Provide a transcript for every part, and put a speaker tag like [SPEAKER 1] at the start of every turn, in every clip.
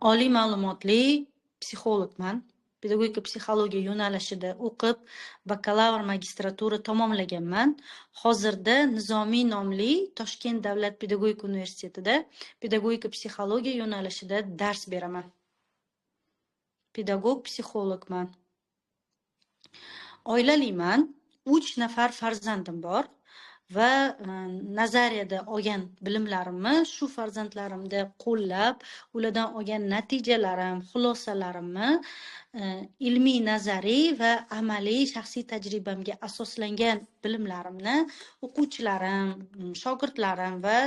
[SPEAKER 1] Oliy ma'lumotli psixologman. Pedagogika psixologiya yo'nalishida o'qib, bakalavr magistratura tamomlaganman. Hozirda Nizomiy nomli Toshkent davlat pedagogika universitetida pedagogika psixologiya yo'nalishida dars beraman. Pedagog psixologman. Oilaliman, 3 nafar farzandim bor va nazariyada olgan bilimlarimni shu farzandlarimda qo'llab, ulardan olgan natijalarim, xulosalarimni ilmiy, nazariy va amaliy shaxsiy tajribamga asoslangan bilimlarimni o'quvchilarim, shogirdlarim va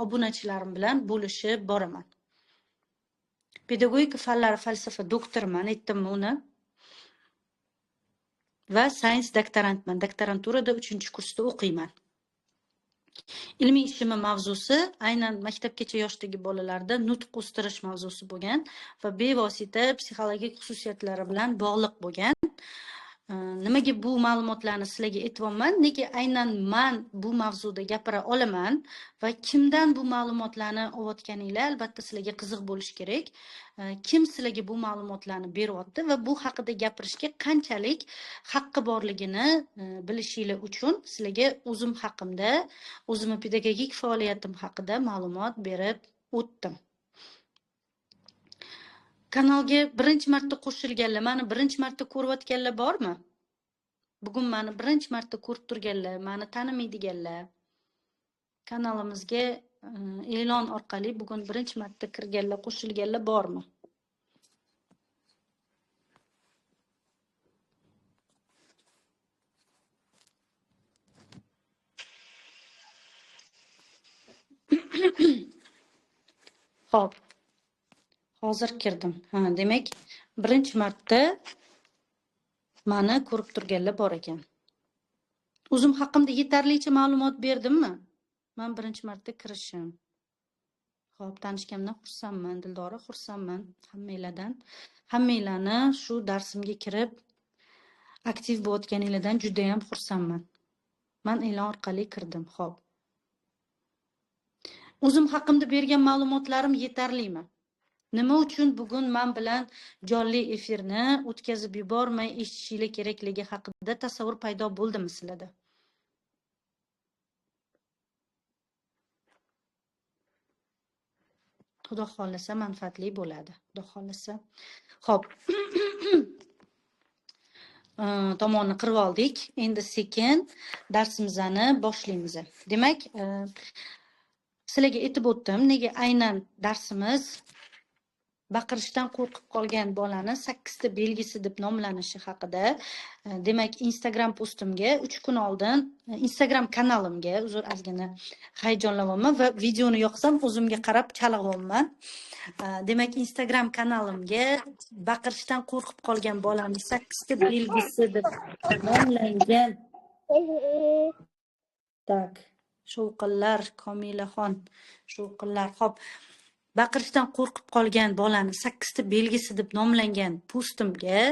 [SPEAKER 1] obunachilarim bilan bo'lishib boraman. Pedagogika fanlari falsafa doktoriman, aytdimmi uni? Va science doktorantman. Doktoranturada 3-kursda o'qiyman. Ilmiy ishimning mavzusi aynan maktabgacha yoshdagi bolalarda nutq o'stirish mavzusi bo'lgan va bevosita psixologik xususiyatlari bilan bog'liq bo'lgan. Nimaga bu ma'lumotlarni sizlarga aytyapman? Nega aynan man bu mavzuda gapira olaman va kimdan bu ma'lumotlarni olayotganinglar albatta sizlarga qiziq bo'lishi kerak. Kim sizlarga bu ma'lumotlarni beryapti va bu haqida gapirishga qanchalik haqqi borligini bilishinglar uchun sizlarga o'zim haqimda, o'zimni pedagogik faoliyatim haqida ma'lumot berib o'tdim. Kanalga birinchi marta qo'shilganlar, meni birinchi marta ko'rayotganlar bormi? Bugun meni birinchi marta ko'rib turganlar, meni tanimaydiganlar, kanalimizga e'lon orqali bugun birinchi marta kirganlar, qo'shilganlar bormi? Xo'p. Hozir kirdim. Ha, demak, birinchi marta meni ko'rib turganlar bor ekan. O'zim haqimda yetarlicha ma'lumot berdimmi? Men birinchi marta kirishim. Xo'p, tanishganimdan xursandman, Dildora, xursandman hammanglardan. Hammanglarni shu darsimga kirib aktiv bo'layotganinglardan juda ham xursandman. Men e'lon orqali kirdim. Xo'p. O'zim haqimda bergan ma'lumotlarim yetarlimi? Nima uchun bugun men bilan jonli efirni o'tkazib yubormay eshitishinglar kerakligi haqida tasavvur paydo bo'ldimi sizlarda? Xudo xohlasa manfaatli bo'ladi. Xudo xohlasa. Xo'p. Tomonni qirib oldik. Endi sekin darsimizni boshlaymiz. Demak, sizlarga aytib o'tdim, nega aynan darsimiz baqirishdan qo'rqib qolgan bolani 8 ta belgisi deb nomlanishi haqida. Demak, Instagram postimga 3 kun oldin Instagram kanalimga, uzr, ozgina hayajonlanyapman va videoni yoqsam o'zimga qarab chalg'yapman. Demak, Instagram kanalimga baqirishdan qo'rqib qolgan bolani 8 ta belgisi deb nomlangan. Tak, shovqinlar, Komilaxon, shovqinlar. Xo'p. Baqirishdan qo'rqib qolgan bolani 8 ta belgisi deb nomlangan postimga,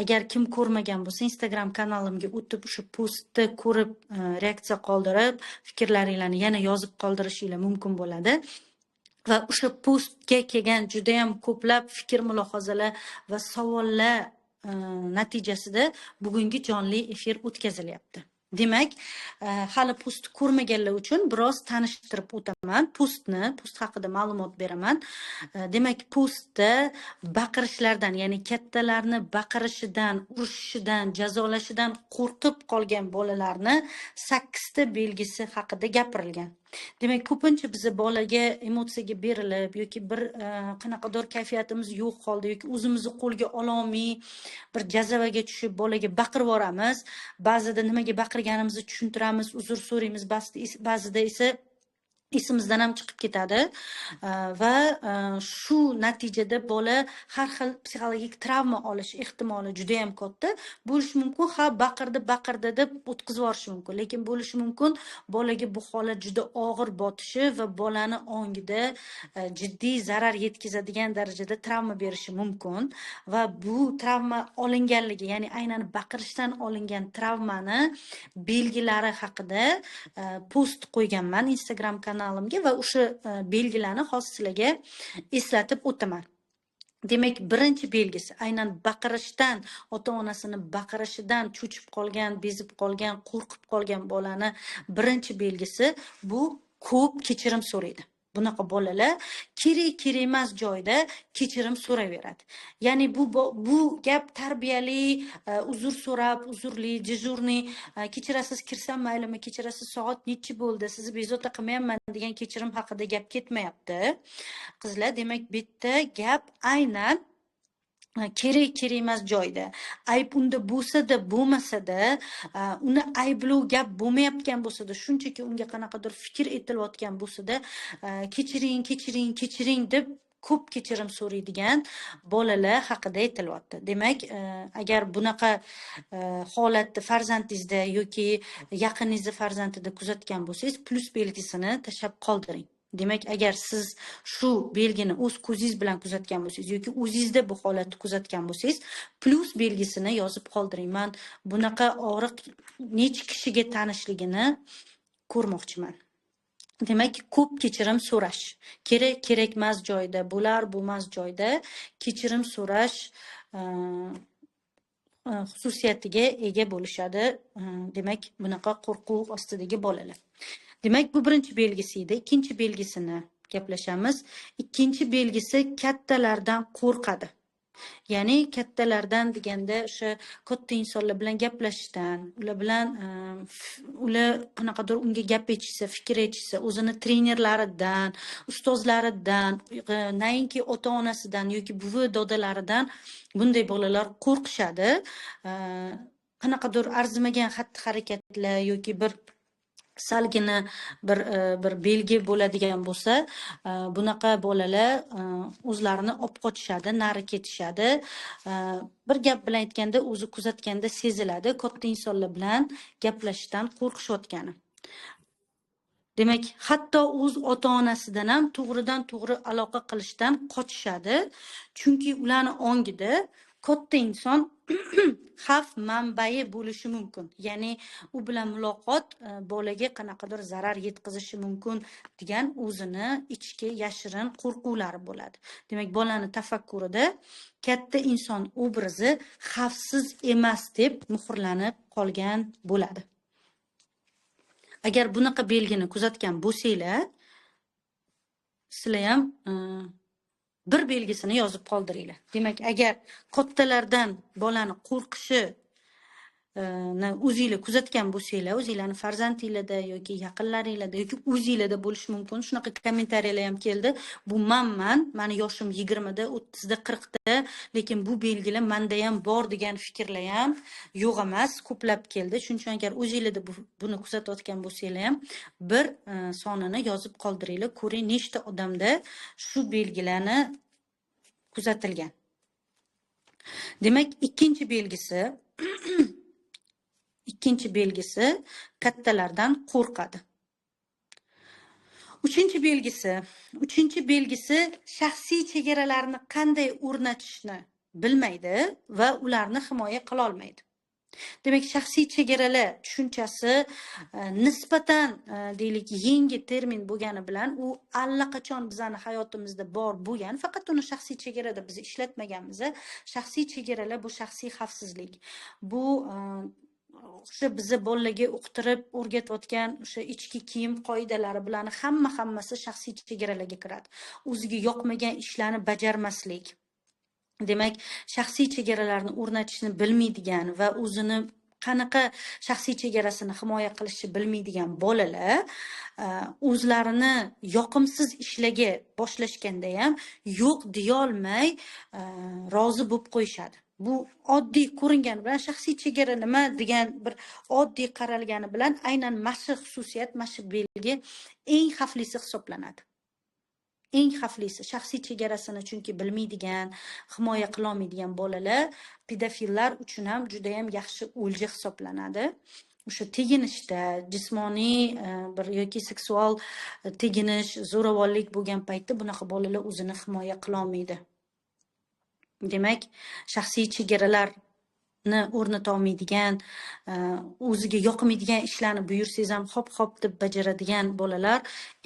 [SPEAKER 1] agar kim ko'rmagan bo'lsa, Instagram kanalimga o'tib o'sha postni ko'rib, reaksiya qoldirib, fikrlaringlarni yana yozib qoldirishinglar mumkin bo'ladi. Va o'sha postga kelgan juda ham ko'plab fikr mulohazalar va savollar natijasida bugungi jonli efir o'tkazilyapti. Demak, hali postni ko'rmaganlar uchun biroz tanishtirib o'taman. Postni, post haqida ma'lumot beraman. Demak, postda baqirishlardan, ya'ni kattalarni baqirishidan, urishishidan, jazolashidan qo'rqib qolgan bolalarni 8 ta belgisi haqida gapirilgan. Demak, ko'pincha biz bolaga emotsiyaga berilib yoki bir qanaqadir kayfiyatimiz yo'q holda yoki o'zimizni qo'lga ololmay bir jazavaga tushib bolaga baqirib yuboramiz. Ba'zida nimaga baqirganimizni tushuntiramiz, uzr so'raymiz, ba'zida esa esimizdan ham chiqib ketadi va shu natijada bola har xil psixologik travma olish ehtimoli juda ham katta bo'lishi mumkin. Ha, baqirdi baqirdi deb o'tkazib yuborishi mumkin, lekin bo'lishi mumkin bolaga bu holat juda og'ir botishi va bolani ongida jiddiy zarar yetkazadigan darajada travma berishi mumkin va bu travma olinganligi, ya'ni aynan baqirishdan olingan travmani belgilari haqida post qo'yganman Instagram kanalimga va o'sha belgilarni hozir sizlarga eslatib o'taman. Demak, birinchi belgisi aynan baqirishdan, ota-onasini baqirishidan cho'chib qolgan, bezib qolgan, qo'rqib qolgan bolani birinchi belgisi bu ko'p kechirim so'raydi. Bunaqa bolalar kerak emas joyda kechirim so'raveradi. Ya'ni bu gap tarbiyali, uzr so'rab, uzrli, dejurniy, kechirasiz kirsam maylimi, kechirasiz soat nechi bo'ldi, sizni bezovta qilmayapman degan kechirim haqida gap ketmayapti. Qizlar, demak, bu yerda gap aynan kerak emas joyda, ayb unda bo'lsa-da, bo'lmasa-da, uni ayblov gap bo'lmayotgan bo'lsa-da, shunchaki unga qanaqadir fikr etilayotgan bo'lsa-da, kechiring, kechiring, kechiring deb ko'p kechirim so'raydigan bolalar haqida aytilyapti. Demak, agar bunaqa holatni farzandingizda yoki yaqiningizni farzandida kuzatgan bo'lsangiz, plyus belgisini tashlab qoldiring. Demak, agar siz shu belgini o'z ko'zingiz bilan kuzatgan bo'lsangiz yoki o'zingizda bu holatni kuzatgan bo'lsangiz, plyus belgisini yozib qoldiring. Men bunaqa og'riq necha kishiga tanishligini ko'rmoqchiman. Demak, ko'p kechirim so'rash. Kerak, kerakmas joyda, bo'lar, bo'lmas joyda kechirim so'rash xususiyatiga ega bo'lishadi. Demak, bunaqa qo'rquv ostidagi bolalar. Demak, bu birinchi belgisi edi. Ikkinchi belgisini gaplashamiz. Ikkinchi belgisi kattalardan qo'rqadi. Ya'ni kattalardan deganda o'sha katta insonlar bilan gaplashishdan, ular bilan ular qanaqadir unga gap aytishsa, fikr aytishsa, o'zini trenerlaridan, ustozlaridan, nainki ota-onasidan yoki buvi dodalaridan bunday bolalar qo'rqishadi. Qanaqadir arzimagan xatti-harakatlar yoki bir salgina bir belgi bo'ladigan bo'lsa, bunaqa bolalar o'zlarini olib qochishadi, nari ketishadi. Bir gap bilan aytganda, o'zi kuzatganda seziladi katta insonlar bilan gaplashishdan qo'rqishayotgani. Demak, hatto o'z ota-onasidan ham to'g'ridan to'g'ri aloqa qilishdan qochishadi, chunki ularni ongida katta inson xavf manbai bo'lishi mumkin. Ya'ni u bilan muloqot bolaga qanaqadir zarar yetkazishi mumkin degan o'zini ichki yashirin qo'rquvlari bo'ladi. Demak, bolani tafakkurida katta inson obrazi xavfsiz emas deb muhrlanib qolgan bo'ladi. Agar bunaqa belgini kuzatgan bo'lsanglar, sizlar ham bir belgisini yozib qoldiringlar. Demak, agar kattalardan bolani qo'rqishini o'zinglar kuzatgan bo'lsanglar, o'zinglarning farzandinglarda yoki yaqinlaringlarda yoki o'zinglarda bo'lishi mumkin. Shunaqa kommentariyalar ham keldi. Bu manman, mani yoshim 20da, 30da, 40da, lekin bu belgilar menda ham bor degan fikrlar ham yo'q emas, ko'plab keldi. Shuning uchun agar o'zinglarda buni kuzatayotgan bo'lsanglar ham bir sonini yozib qoldiringlar, ko'ring nechta odamda shu belgilarni kuzatilgan. Demak, ikkinchi belgisi kattalardan qo'rqadi. Uchinchi belgisi shaxsiy chegaralarni qanday o'rnatishni bilmaydi va ularni himoya qila olmaydi. Demak, shaxsiy chegaralar tushunchasi nisbatan deylik yangi termin bo'lgani bilan u allaqachon bizning hayotimizda bor bo'lgan, faqat uni shaxsiy chegarada biz ishlatmaganmiz. Shaxsiy chegaralar bu shaxsiy xavfsizlik. Bu o'sha bizni bolalarga uqtirib o'rgatayotgan o'sha ichki kiyim qoidalari bilan hammasi shaxsiy chegaralarga kiradi. O'ziga yoqmagan ishlarni bajarmaslik. Demak, shaxsiy chegaralarni o'rnatishni bilmaydigan va o'zini qanaqa shaxsiy chegarasini himoya qilishni bilmaydigan bolalar o'zlarini yoqimsiz ishlarga boshlashganda ham yo'q deyolmay rozi bo'lib qo'yishadi. Bu oddiy ko'ringani bilan shaxsiy chegara nima degan bir oddiy qaralgani bilan aynan mana shu xususiyat, mana shu belgi eng xavflisi hisoblanadi. Eng xavflisi shaxsiy chegarasini chunki bilmaydigan, himoya qila olmaydigan bolalar pedofillar uchun ham juda ham yaxshi o'lja hisoblanadi. O'sha teginishda, jismoniy bir yoki seksual teginish, zo'ravonlik bo'lgan paytda bunaqa bolalar o'zini himoya qila olmaydi. Demak, shaxsiy chegaralarni o'rnata olmaydigan, o'ziga yoqmaydigan ishlarni buyursangiz ham hop-hop deb bajaradigan bolalar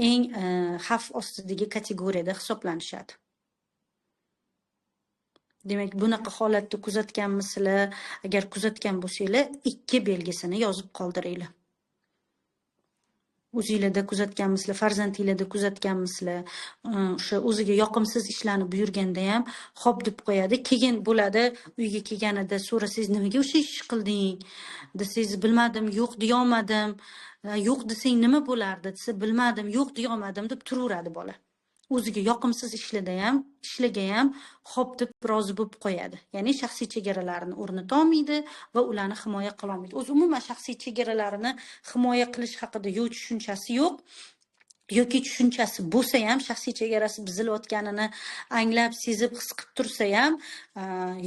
[SPEAKER 1] eng xavf ostidagi kategoriyada hisoblanishadi. Demak, bunaqa holatni kuzatganmisizlar? Agar kuzatgan bo'lsanglar, 2 belgisini yozib qoldiringlar. O'zinglarda kuzatganmisizlar, farzandinglarda kuzatganmisizlar, o'sha o'ziga yoqimsiz ishlarni buyurganda ham xo'p deb qo'yadi. Keyin bo'ladi, uyga kelganida so'rasangiz, nimaga o'sha ishni qilding desangiz, bilmadim, yo'q deyolmadim. Yo'q desang nima bo'lardi desa, bilmadim, yo'q deyolmadim deb turaveradi bola. O'ziga yoqimsiz ishlaga ham xo'p deb rozi bo'lib qo'yadi. Ya'ni shaxsiy chegaralarini o'rnata olmaydi va ularni himoya qila olmaydi. O'zi umuman shaxsiy chegaralarini himoya qilish haqida yo'q tushunchasi yo'q yoki tushunchasi bo'lsa ham shaxsiy chegarasi buzilayotganini anglab, sezib, his qilib tursa ham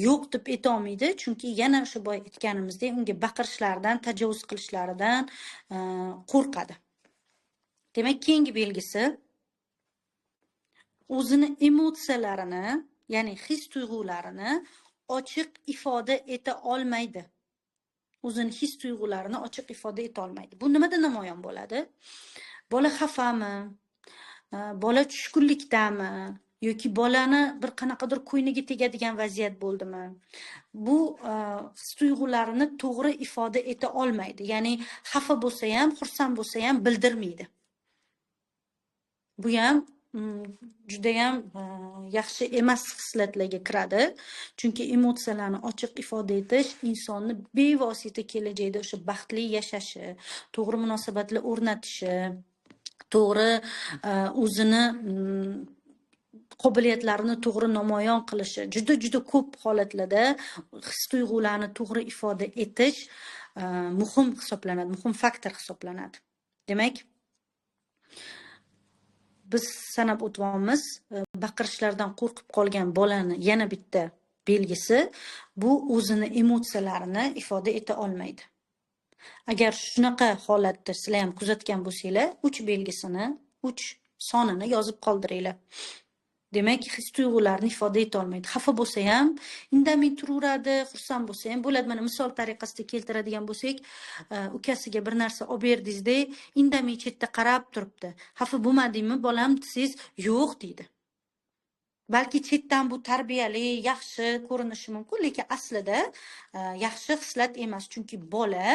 [SPEAKER 1] yo'q deb ayta olmaydi. Chunki yana o'sha boya aytganimizdek unga baqirishlaridan, tajovuz qilishlaridan qo'rqadi. Demak, keyingi belgisi o'zini emotsiyalarini, ya'ni his tuyg'ularini ochiq ifoda eta olmaydi. O'zini his tuyg'ularini ochiq ifoda eta olmaydi. Bu nimada namoyon bo'ladi? Bola xafami? Bola tushkunlikdami? Yoki bolani bir qanaqadir ko'ngliga tegadigan vaziyat bo'ldimi? Bu his tuyg'ularini to'g'ri ifoda eta olmaydi. Ya'ni xafa bo'lsa ham, xursand bo'lsa ham bildirmaydi. Bu ham judayam yaxshi emas xislatlarga kiradi. Chunki emotsiyalarni ochiq ifoda etish insonni bevosita kelajakda o'sha baxtli yashashi, to'g'ri munosabatlar o'rnatishi, to'g'ri o'zini qobiliyatlarini to'g'ri namoyon qilishi, juda-juda ko'p holatlarda his tuyg'ularni to'g'ri ifoda etish muhim hisoblanadi, muhim faktor hisoblanadi. Demak, biz sanab o'tyapmiz, baqirishlardan qo'rqib qolgan bolani yana bitta belgisi bu o'zini emotsiyalarini ifoda eta olmaydi. Agar shunaqa holatda sizlar ham kuzatgan bo'lsanglar, 3 belgisini, 3 sonini yozib qoldiringlar. Demak, his tuyg'ularini ifoda eta olmaydi. Xafa bo'lsa ham indamay turaveradi, xursand bo'lsa ham bo'ladi. Mana misol tariqasida keltiradigan bo'lsak, ukasiga bir narsa olib berdingizda, indamay chetda qarab turibdi. Xafa bo'lmadingmi bolam desangiz, yo'q deydi. Balki chetdan bu tarbiyali, yaxshi ko'rinishi mumkin, lekin aslida yaxshi xislat emas. Chunki bola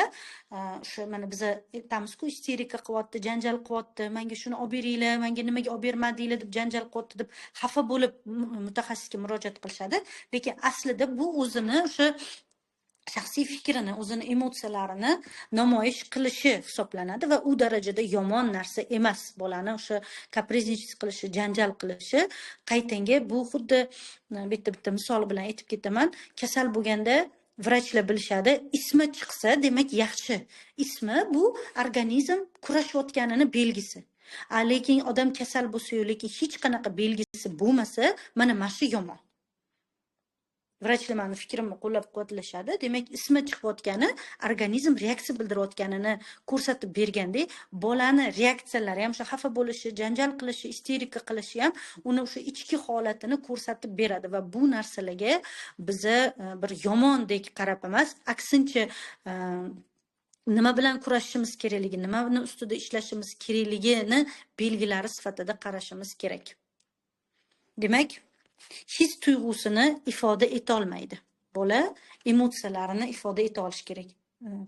[SPEAKER 1] o'sha mana biz aytamizku, isterika qilyapti, janjal qilyapti, menga shuni olib beringlar, menga nimaga olib bermadinglar deb janjal qilyapti deb xafa bo'lib mutaxassisga murojaat qilishadi. Lekin aslida bu o'zini o'sha shaxsiy fikrini, o'zini emotsiyalarini namoyish qilishi hisoblanadi va u darajada yomon narsa emas. Bolani o'sha kapriznичить qilishi, janjal qilishi qaytanga bu xuddi bitta misol bilan aytib ketaman. Kasal bo'lganda vrachlar bilishadi, ismi chiqsa demak yaxshi. Ismi bu organizm kurashayotganini belgisi. Lekin odam kasal bo'lsa-yu, lekin hech qanaqa belgisi bo'lmasa, mana shu yomon. Vrachlar meni fikrimni qo'llab-quvvatlashadi. Demak, ismi chiqayotgani organizm reaksiya bildirayotganini ko'rsatib bergandek, bolani reaksiyalari ham, o'sha xafa bo'lishi, janjal qilishi, isterika qilishi ham uni o'sha ichki holatini ko'rsatib beradi va bu narsalarga biza bir yomondek qarab emas, aksincha nima bilan kurashishimiz kerakligi, nimani ustida ishlashimiz kerakligini belgilari sifatida qarashimiz kerak. Demak, his tuyg'usini ifoda eta olmaydi. Bola emotsiyalarini ifoda eta olishi kerak.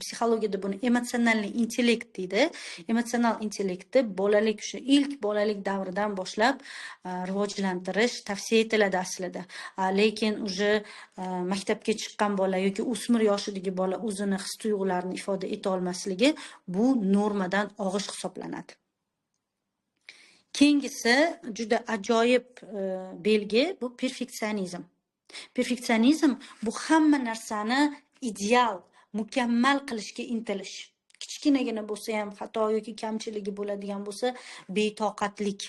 [SPEAKER 1] Psixologiyada buni emotsional intellekt deydi. Emotsional intellektni bolalik, o'sha ilk bolalik davridan boshlab rivojlantirish tavsiya etiladi aslida. Lekin уже maktabga chiqqan bola yoki o'smir yoshidagi bola o'zini his tuyg'ularini ifoda eta olmasligi bu normadan og'ish hisoblanadi. Keyingisi juda ajoyib belgi bu perfeksionizm. Perfeksionizm bu hamma narsani ideal, mukammal qilishga intilish. Kichkinagina bo'lsa ham xato yoki kamchiligi bo'ladigan bo'lsa, betoqatlik.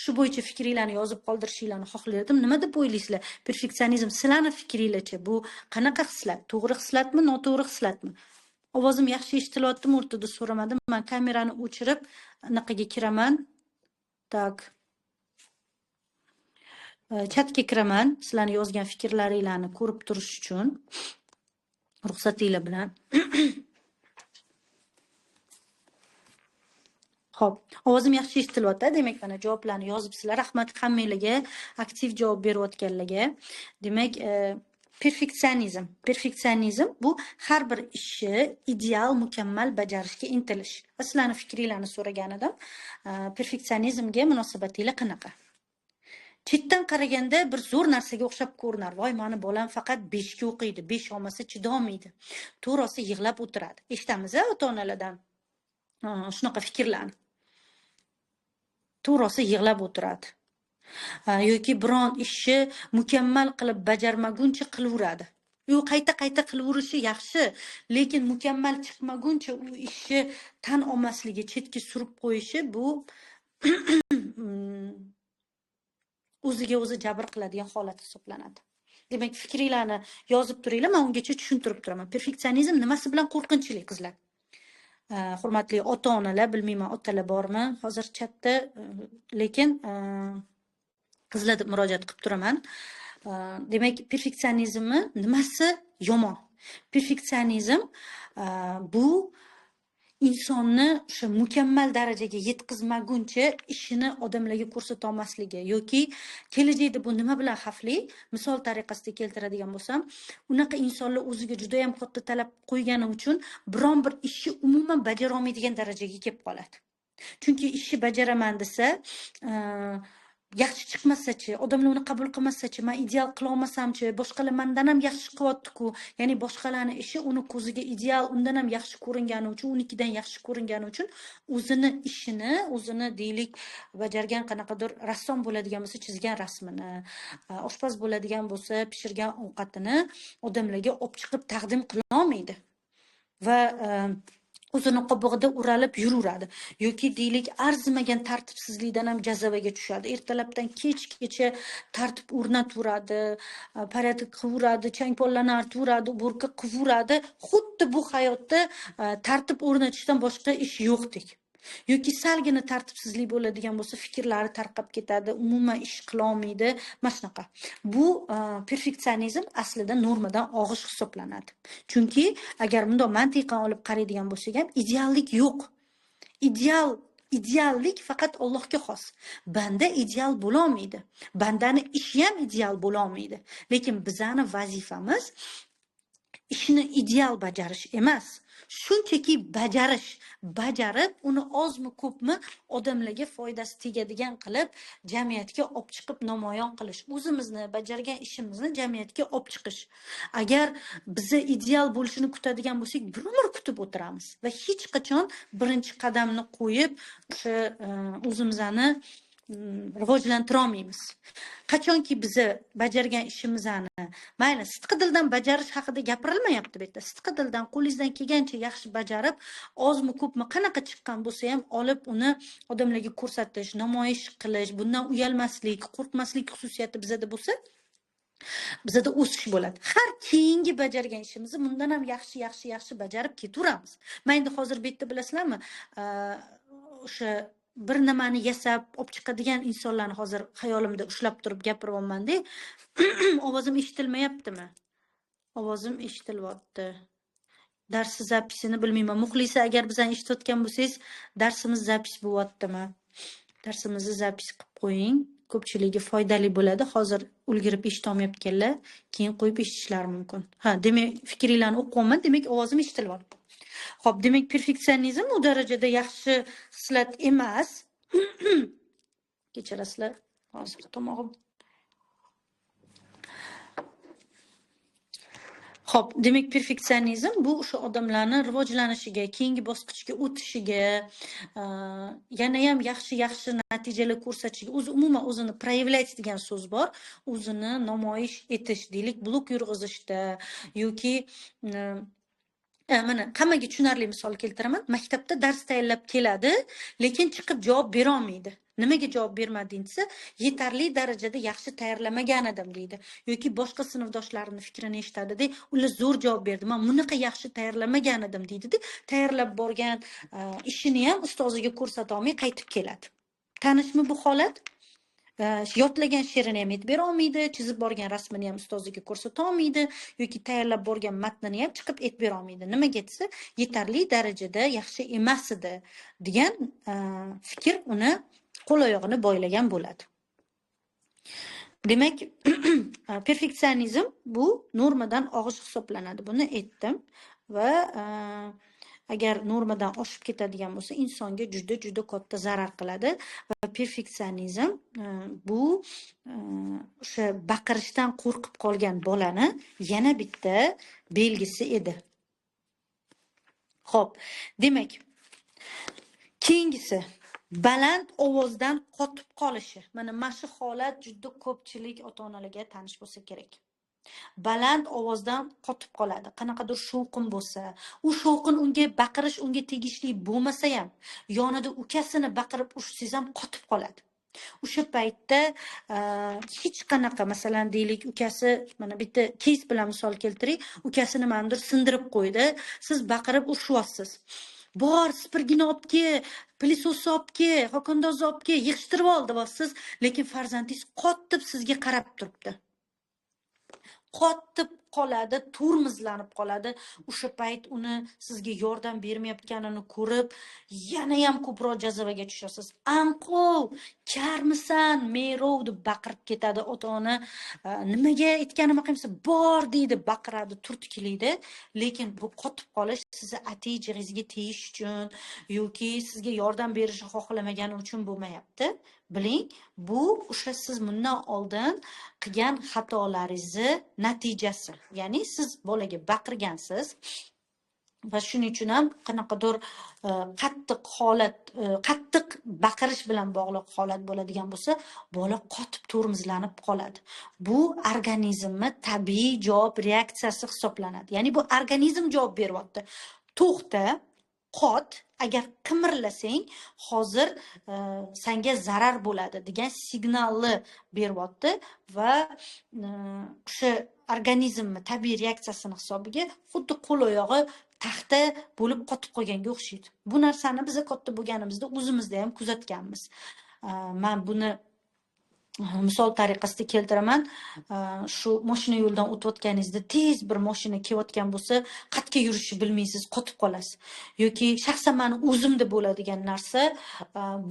[SPEAKER 1] Shu bo'yicha fikringlarni yozib qoldirishinglarni xohlardim. Nima deb o'ylaysizlar? Perfeksionizm sizlarning fikringlarcha bu qanaqa xislat? To'g'ri xislatmi, noto'g'ri xislatmi? Ovozim yaxshi eshitilyaptimi? O'rtada so'ramadim. Men kamerani o'chirib, anaqaga kiraman. Tak. Chatga kiraman, sizlarni yozgan fikrlaringlarni ko'rib turish uchun. Ruxsatinglar bilan. Xo'p, ovozim yaxshi eshitilyapti. Demak, mana javoblarni yozibsizlar. Rahmat hammanglarga, aktiv javob berayotganlarga. Demak, perfeksionizm. Perfeksionizm bu har bir ishni ideal, mukammal bajarishga intilish. Va sizlarning fikringlarni so'ragan edim. Perfeksionizmga munosabatinglar qanaqa? Chetdan qaraganda bir zo'r narsaga o'xshab ko'rinar. Voy, mani bolam faqat 5 ga o'qiydi, 5 olmasa chidolmaydi. To'g'risi yig'lab o'tiradi. Eshitamiz ota-onalardan shunaqa fikrlarni. To'g'risi yig'lab o'tiradi. Yoki biron ishni mukammal qilib bajarmaguncha qilaveradi. U qayta-qayta qilaverishi yaxshi, lekin mukammal chiqmaguncha u ishni tan olmasligi, chetga surib qo'yishi bu o'ziga o'zi jabr qiladigan holat hisoblanadi. Demak, fikringlarni yozib turinglar, men ungacha tushuntirib turaman. Perfeksionizm nimasi bilan qo'rqinchli, qizlar? Hurmatli ota-onalar, bilmayman, otalar bormi hozir chatda, lekin qizlar deb murojaat qilib turaman. Demak, perfeksionizmni nimasi yomon? Perfeksionizm bu insonni o'sha mukammal darajaga yetkazmaguncha ishini odamlarga ko'rsata olmasligi yoki kelajakda bu nima bilan xavfli? Misol tariqasida keltiradigan bo'lsam, unaqa insonlar o'ziga juda ham katta talab qo'ygani uchun biron bir ishni umuman bajara olmaydigan darajaga kelib qoladi. Chunki ishni bajaraman desa, yaxshi chiqmasa-chi, odamlar uni qabul qilmasa-chi, men ideal qila olmasamchi, boshqalar mendan ham yaxshi qilyapti-ku. Ya'ni boshqalarning ishi uni ko'ziga ideal, undan ham yaxshi ko'ringani uchun, unikidan yaxshi ko'ringani uchun o'zini ishini, o'zini deylik bajargan qanaqadir rassom bo'ladigan bo'lsa, chizgan rasmini, oshpaz bo'ladigan bo'lsa, pishirgan ovqatini odamlarga olib chiqib taqdim qila olmaydi. Va o'zini qobig'ida o'ralib yuraveradi yoki deylik arzimagan tartibsizlikdan ham jazavaga tushadi. Ertalabdan kechgacha tartib o'rnataveradi, порядок qilaveradi, changpollarni artaveradi, уборка qilaveradi. Xuddi bu hayotda tartib o'rnatishdan boshqa ish yo'qdek. Yoki salgina tartibsizlik bo'ladigan bo'lsa, fikrlari tarqab ketadi, umuman ish qila olmaydi. Mana shunaqa. Bu perfeksionizm aslida normadan og'ish hisoblanadi. Chunki agar bundoq mantiqan olib qaraydigan bo'lsak ham, ideallik yo'q. Ideallik faqat Allohga xos. Banda ideal bo'la olmaydi. Bandani ishi ham ideal bo'la olmaydi. Lekin bizani vazifamiz ishni ideal bajarish emas. Shunchaki bajarish, bajarib uni ozmi ko'pmi odamlarga foydasi tegadigan qilib jamiyatga olib chiqib namoyon qilish, o'zimizni bajargan ishimizni jamiyatga olib chiqish. Agar biza ideal bo'lishini kutadigan bo'lsak, bir umr kutib o'tiramiz va hech qachon birinchi qadamni qo'yib o'sha o'zimizni rivojlantira olmaymiz. Qachonki biza bajargan ishimizni, mayli, sidqi dildan bajarish haqida gapirilmayapti bu yerda. Sidqi dildan qo'lingizdan kelgancha yaxshi bajarib, ozmi ko'pmi qanaqa chiqqan bo'lsa ham olib uni odamlarga ko'rsatish, namoyish qilish, bundan uyalmaslik, qo'rqmaslik xususiyati bizada bo'lsa, bizada o'sish bo'ladi. Har keyingi bajargan ishimizni bundan ham yaxshi, yaxshi, yaxshi bajarib ketaveramiz. Men endi hozir bu yerda bilasizlarmi, o'sha bir nimani yasab olib chiqadigan insonlarni hozir xayolimda ushlab turib gapiryapman-da. Ovozim eshitilmayaptimi? Ovozim eshitilyapti. Darsi zapisini bilmayman. Muxlisa, agar bizani eshitayotgan bo'lsangiz, darsimiz zapis bo'lyaptimi? Darsimizni zapis qilib qo'ying. Ko'pchiligi foydali bo'ladi. Hozir ulgurib eshita olmayotganlar keyin qo'yib eshitishlari mumkin. Ha, demak, fikringlarni o'qiyapman, demak, ovozim eshitilyapti. Xo'p, demak, perfeksionizm u darajada yaxshi xislat emas. Kechirasizlar, hozir tomog'im. Xo'p, demak, perfeksionizm bu o'sha odamlarni rivojlanishiga, keyingi bosqichga o'tishiga, yana ham yaxshi-yaxshi natijalar ko'rsatishiga, o'zi umuman o'zini проявлять degan so'z bor, o'zini namoyish etish, deylik, blok yurg'izishda yoki mana hammaga tushunarli misol keltiraman. Maktabda dars tayyorlab keladi, lekin chiqib javob bera olmaydi. Nimaga javob bermading desa, yetarli darajada yaxshi tayyorlamagan edim deydi. Yoki boshqa sinfdoshlarining fikrini eshitadi-da, ular zo'r javob berdi, men bunaqa yaxshi tayyorlamagan edim deydi-da, tayyorlab borgan ishini ham ustoziga ko'rsata olmay qaytib keladi. Tanishmi bu holat? Yodlagan she'rini ham aytib bera olmaydi, chizib borgan rasmini ham ustoziga ko'rsata olmaydi yoki tayyorlab borgan matnini ham chiqib aytib bera olmaydi. Nimaga desa, yetarli darajada yaxshi emas edi degan fikr uni qo'l oyog'ini boylagan bo'ladi. Demak, perfeksionizm bu normadan og'ish hisoblanadi. Buni aytdim va agar normadan oshib ketadigan bo'lsa, insonga juda juda katta zarar qiladi va perfeksionizm bu o'sha baqirishdan qo'rqib qolgan bolani yana bitta belgisi edi. Xo'p, demak, keyingisi baland ovozdan qotib qolishi. Mana shu holat juda ko'pchilik ota-onalarga tanish bo'lsa kerak. Baland ovozdan qotib qoladi. Qanaqadir shovqin bo'lsa, u shovqin unga baqirish unga tegishli bo'lmasa ham, yonida ukasini baqirib urishsangiz ham qotib qoladi. O'sha paytda hech qanaqa, masalan, deylik, ukasi, mana bitta keys bilan misol keltiray, ukasi nimanidir sindirib qo'ydi, siz baqirib urishyapsiz. Bor, supurgini olib kel, пылесос ni olib kel, xokandozni olib kel, yig'ishtirib ol deyapsiz, lekin farzandingiz qotib sizga qarab turibdi. Qotib qoladi, turmizlanib qoladi. O'sha payt uni sizga yordam bermayotganini ko'rib, yana ham ko'proq jazavaga tushasiz. Anqov, karmisan, merov deb baqirib ketadi ota-ona. Nimaga aytganimni qilmaysan? Bor deydi, baqiradi, turtkilaydi. Lekin bu qotib qolish sizni atay jig'ingizga tegish uchun yoki sizga yordam berishni xohlamagani uchun bo'lmayapti. Biling, bu o'sha siz bundan oldin qilgan xatolaringizni natijasi. Ya'ni siz bolaga baqirgansiz va shuning uchun ham qanaqadir qattiq holat, qattiq baqirish bilan bog'liq holat bo'ladigan bo'lsa, bola qotib tormozlanib qoladi. Bu organizmni tabiiy javob reaksiyasi hisoblanadi. Ya'ni bu organizm javob beryapti. To'xta, qot, agar qimirlasang, hozir senga zarar bo'ladi degan signalni beryapti va o'sha organizmni tabiiy reaksiyasini hisobiga xuddi qo'l oyog'i taxta bo'lib qotib qolganga o'xshaydi. Bu narsani biz katta bo'lganimizda o'zimizda ham kuzatganmiz. Man buni misol tariqasida keltiraman. Shu mashina yo'ldan o'tayotganingizda tez bir mashina kelayotgan bo'lsa, qayerga yurishni bilmaysiz, qotib qolasiz. Yoki shaxsan mani o'zimda bo'ladigan narsa,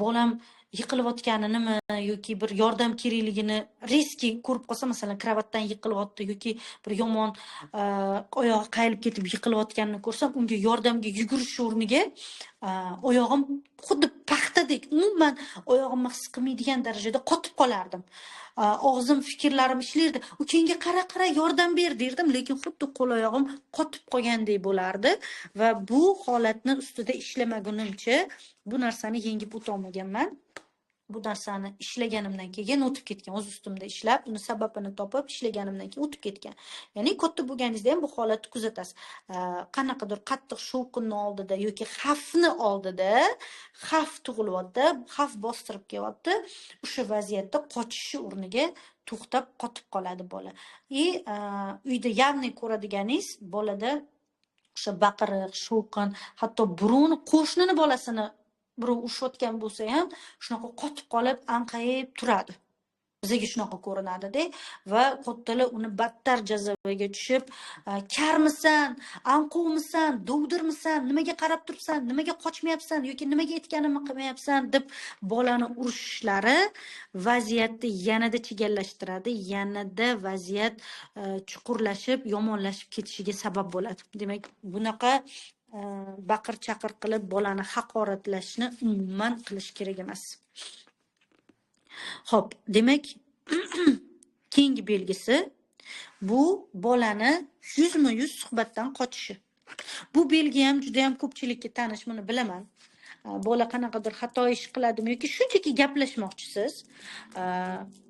[SPEAKER 1] bolam yiqilayotganinimi yoki bir yordam kerakligini резкий ko'rib qolsam, masalan, kravatdan yiqilyapti yoki bir yomon oyog'i qayilib ketib yiqilayotganini ko'rsam, unga yordamga yugurish o'rniga oyog'im xuddi paxtadek, umuman oyog'imni his qilmaydigan darajada qotib qolardim. Og'zim, fikrlarim ishlardi. Ukangga qara, qara, yordam ber derdim, lekin xuddi qo'l oyog'im qotib qolgandek bo'lardi va bu holatni ustida ishlamagunimcha bu narsani yengib o'tolmaganman. Bu narsani ishlaganimdan keyin o'tib ketgan, o'z ustimda ishlab, uni sababini topib ishlaganimdan keyin o'tib ketgan. Ya'ni katta bo'lganingizda ham bu holatni kuzatasiz. Qanaqadir qattiq shovqinni oldida yoki xavfni oldida, xavf tug'ilyapti, xavf bostirib kelyapti, o'sha vaziyatda qochishi o'rniga to'xtab qotib qoladi bola. И uyda явный ko'radiganingiz bolada o'sha baqiriq, shovqin, hatto birovni, qo'shnini bolasini birov urushayotgan bo'lsa ham shunaqa qotib qolib, anqayib turadi. Bizga shunaqa ko'rinadi-da va kattalar uni battar jazavaga tushib, karmisan, anqovmisan, dovdirmisan, nimaga qarab turibsan, nimaga qochmayapsan yoki nimaga aytganimni qilmayapsan deb bolani urishishlari vaziyatni yanada chigallashtiradi, yanada vaziyat chuqurlashib, yomonlashib ketishiga sabab bo'ladi. Demak, bunaqa baqir chaqir qilib bolani haqoratlashni umuman qilish kerak emas. Xo'p, demak, keyingi belgisi bu bolani 100% suhbatdan qochishi. Bu belgi ham juda ham ko'pchilikka tanish, buni bilaman. Bola qanaqadir xato ish qiladimi yoki shunchaki gaplashmoqchisiz,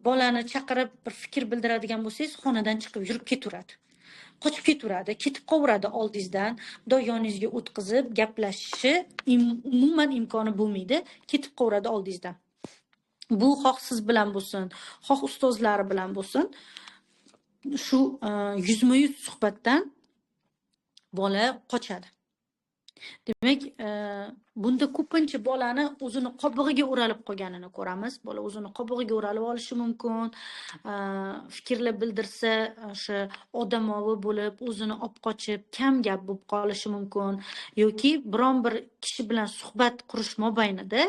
[SPEAKER 1] bolani chaqirib bir fikr bildiradigan bo'lsangiz, xonadan chiqib yurib ketaveradi. Qochib ketaveradi, ketib qolaveradi oldingizdan, bundoq yoningizga o'tqizib gaplashishi umuman imkoni bo'lmaydi, ketib qolaveradi oldingizdan. Bu xoh siz bilan bo'lsin, xoh ustozlari bilan bo'lsin, shu 100% suhbatdan bola qochadi. Demak, bunda ko'pincha bolani o'zini qobig'iga o'ralib qolganini ko'ramiz. Bola o'zini qobig'iga o'ralib olishi mumkin. Fikrlar bildirsa, o'sha odamovi bo'lib, o'zini olib qochib, kam gap bo'lib qolishi mumkin yoki biron bir kishi bilan suhbat qurish mobaynida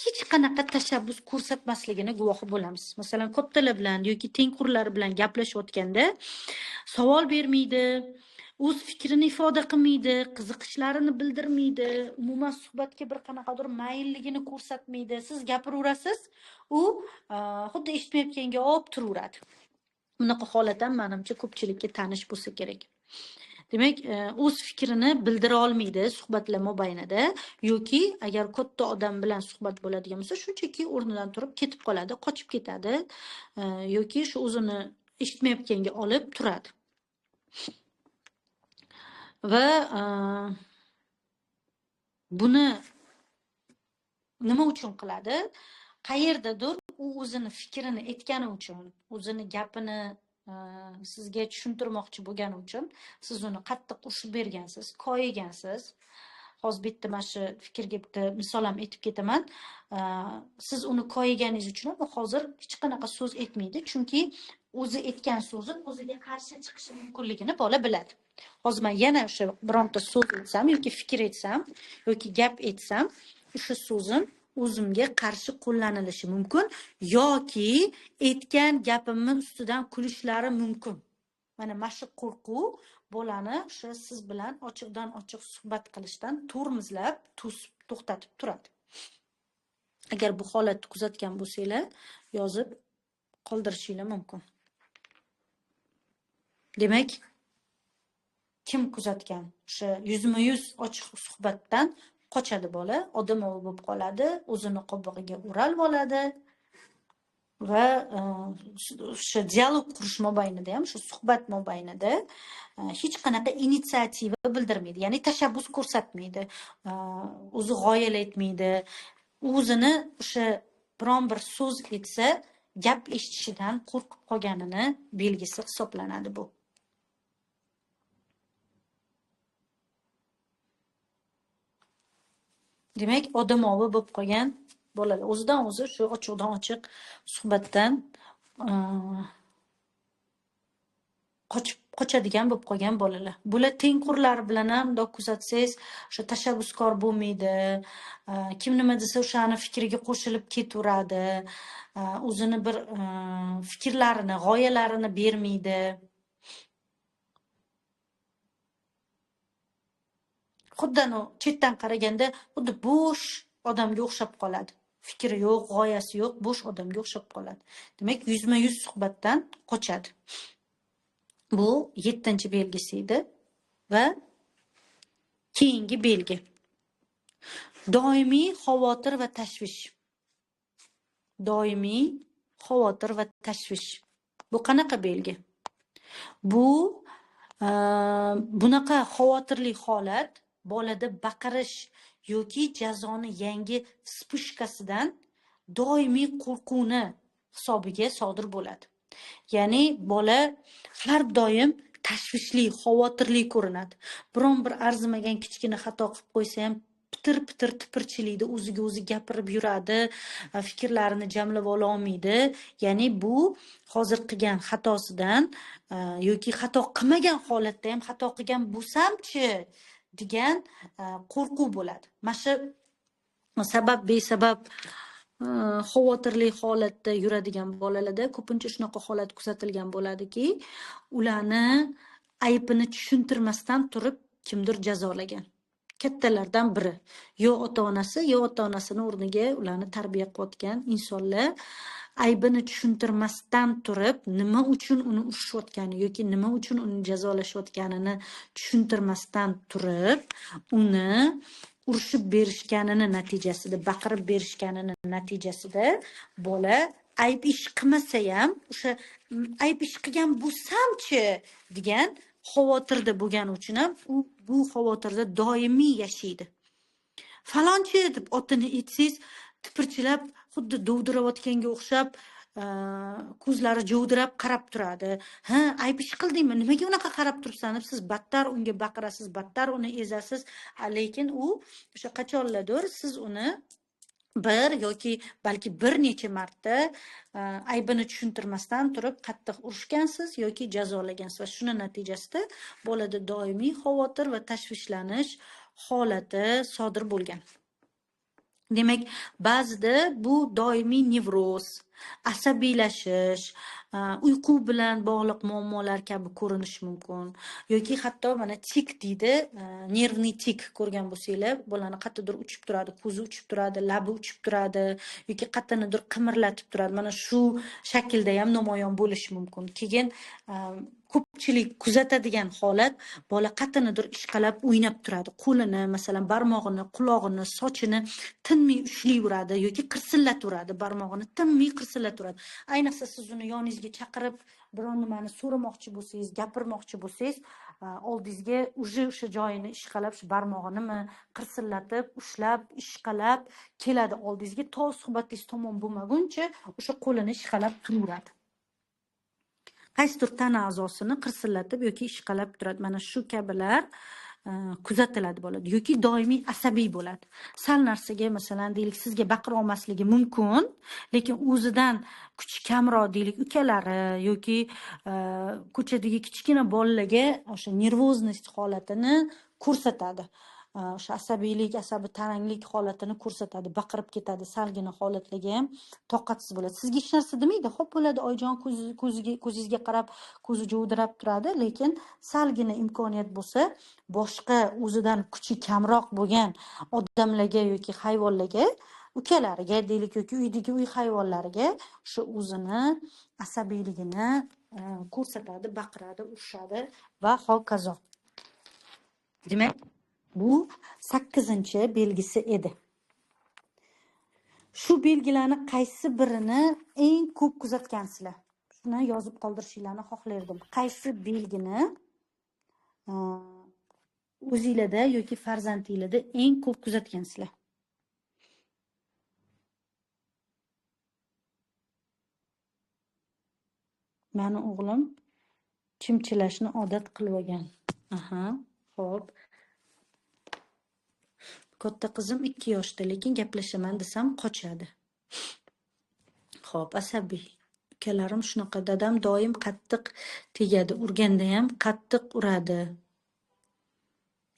[SPEAKER 1] hech qanaqa tashabbus ko'rsatmasligini guvohi bo'lamiz. Masalan, kattalar bilan yoki tengqurlari bilan gaplashayotganda savol bermaydi, o'z fikrini ifoda qilmaydi, qiziqishlarini bildirmaydi, umuman suhbatga bir qanaqadir mayilligini ko'rsatmaydi. Siz gapiraverasiz, u xuddi eshitmayotganga olib turaveradi. Bunaqa holat ham menimcha ko'pchilikka tanish bo'lsa kerak. Demak, o'z fikrini bildira olmaydi suhbatlar mobaynida yoki agar katta odam bilan suhbat bo'ladigan bo'lsa, shunchaki o'rnidan turib ketib qoladi, qochib ketadi yoki shu o'zini eshitmayotganga olib turadi. Va buni nima uchun qiladi? Qayerdadir u o'zini fikrini aytgani uchun, o'zini gapini sizga tushuntirmoqchi bo'lgani uchun siz uni qattiq urishib bergansiz, koyigansiz. Hozir bitta mana shu fikrga bitta misol ham aytib ketaman. Siz uni koyiganingiz uchun ham hozir hech qanaqa so'z aytmaydi, chunki o'zi aytgan so'zi o'ziga qarshi chiqishi mumkinligini bola biladi. Hozir men yana o'sha bironta so'z aytsam yoki fikr aytsam yoki gap aytsam, o'sha so'zim o'zimga qarshi qo'llanilishi mumkin yoki aytgan gapimni ustidan kulishlari mumkin. Mana shu qo'rquv bolani o'sha siz bilan ochiqdan ochiq suhbat qilishdan tormozlab, to'sib, to'xtatib turadi. Agar bu holatni kuzatgan bo'lsanglar, yozib qoldirishinglar mumkin. Demak, kim kuzatgan? O'sha yuzma-yuz ochiq suhbatdan qochadi bola, odamovi bo'lib qoladi, o'zini qobig'iga o'ralib oladi va o'sha dialog qurish mobaynida ham, shu suhbat mobaynida hech qanaqa initsiativa bildirmaydi, ya'ni tashabbus ko'rsatmaydi, o'zi g'oyalar aytmaydi, o'zini o'sha biron bir so'z aytsa, gap eshitishidan qo'rqib qolganini belgisi hisoblanadi bu. Demak, odamovi bo'lib qolgan bolalar o'zidan o'zi shu ochiqdan ochiq suhbatdan qochadigan bo'lib qolgan bolalar. Bular tengqurlari bilan ham bundoq kuzatsangiz, o'sha tashabbuskor bo'lmaydi, kim nima desa o'shani fikriga qo'shilib ketaveradi, o'zini bir fikrlarini, g'oyalarini bermaydi. Xuddi chetdan qaraganda xuddi bo'sh odamga o'xshab qoladi. Fikri yo'q, g'oyasi yo'q, bo'sh odamga o'xshab qoladi. Demak, yuzma-yuz suhbatdan qochadi. Bu 7-belgisi edi va keyingi belgi. Doimiy xavotir va tashvish. Doimiy xavotir va tashvish. Bu qanaqa belgi? Bu bunaqa xavotirli holat bolada baqirish yoki jazoni yangi spishkasidan doimiy qo'rquvni hisobiga sodir bo'ladi. Ya'ni bola har doim tashvishli, xavotirli ko'rinadi. Biron bir arzimagan kichkina xato qilib qo'ysa ham pitir-pitir tipirchilaydi, o'ziga o'zi gapirib yuradi, fikrlarini jamlab ola olmaydi. Ya'ni bu hozir qilgan xatosidan yoki xato qilmagan holatda ham xato qilgan bo'lsamchi degan qo'rquv bo'ladi. Mana shu sabab besabab xavotirli holatda yuradigan bolalarda ko'pincha shunaqa holat kuzatilgan bo'ladiki, ularni aybini tushuntirmasdan turib kimdir jazolagan. Kattalardan biri, yo ota-onasi, yo ota-onasini o'rniga ularni tarbiya qilayotgan insonlar aybini tushuntirmasdan turib nima uchun uni urishayotgani yoki nima uchun uni jazolashayotganini tushuntirmasdan turib uni urishib berishganini natijasida, baqirib berishganini natijasida bola ayb ish qilmasa ham o'sha ayb ish qilgan bo'lsamchi degan xavotirda bo'lgani uchun ham u bu xavotirda doimiy yashaydi. Falonchi deb otini aytsangiz, tipirchilab, xuddi dovdirayotganga o'xshab, ko'zlari javdirab qarab turadi. Ha, ayb ish qildingmi? Nimaga unaqa qarab turibsan deb siz battar unga baqirasiz, battar uni ezasiz, lekin u o'sha qachonlardir siz uni bir yoki balki bir necha marta aybini tushuntirmasdan turib qattiq urishgansiz yoki jazolagansiz va shuni natijasida bolada doimiy xavotir va tashvishlanish holati sodir bo'lgan. Demak, ba'zida bu doimiy nevroz, asabiylashish, uyqu bilan bog'liq muammolar kabi ko'rinishi mumkin yoki hatto mana tik deydi, nervniy tik ko'rgan bo'lsanglar, bolani qayerdadir uchib turadi, ko'zi uchib turadi, labi uchib turadi yoki qayernidir qimirlatib turadi. Mana shu shaklda ham namoyon bo'lishi mumkin. Keyin ko'pchilik kuzatadigan holat, bola qayernidir ishqalab o'ynab turadi. Qo'lini, masalan, barmog'ini, qulog'ini, sochini tinmay ushlayveradi yoki qirsillaveradi, barmog'ini tinmay qirsillaveradi. Ayniqsa siz uni yoningizga chaqirib, biron nimani so'ramoqchi bo'lsangiz, gapirmoqchi bo'lsangiz, oldingizga уже o'sha joyini ishqalab, shu barmog'inimi qirsillatib, ushlab, ishqalab keladi oldingizga, to suhbatingiz tamom bo'lmaguncha o'sha qo'lini ishqalab turaveradi. Qaysidir tana a'zosini qirsillatib yoki ishqalab turadi. Mana shu kabilar kuzatiladi bo'ladi yoki doimiy asabiy bo'ladi. Sal narsaga, masalan, deylik, sizga baqira olmasligi mumkin, lekin o'zidan kuchi kamroq deylik ukalari yoki ko'chadagi kichkina bolalarga o'sha nervoznost holatini ko'rsatadi. O'sha asabiylik, asabi taranglik holatini ko'rsatadi, baqirib ketadi, salgina holatlarga ham toqatsiz bo'ladi. Sizga hech narsa demaydi, xo'p bo'ladi, oyijon, ko'zingizga qarab ko'zi javdirab turadi, lekin salgina imkoniyat bo'lsa, boshqa o'zidan kuchi kamroq bo'lgan odamlarga yoki hayvonlarga, ukalariga deylik yoki uydagi uy hayvonlariga o'sha o'zini asabiyligini ko'rsatadi, baqiradi, urishadi va hokazo. Demak, bu 8-belgisi edi. Shu belgilarni qaysi birini eng ko'p kuzatgansizlar? Shuni yozib qoldirishinglarni xohlardim. Qaysi belgini o'zinglarda yoki farzandinglarda eng ko'p kuzatgansizlar? Mani o'g'lim chimchilashni odat qilib olgan. Aha, xo'p. Katta qizim 2 yoshda, lekin gaplashaman desam qochadi. Xo'p, asabiy. Ukalarim shunaqa, dadam doim qattiq tegadi, urganda ham qattiq uradi.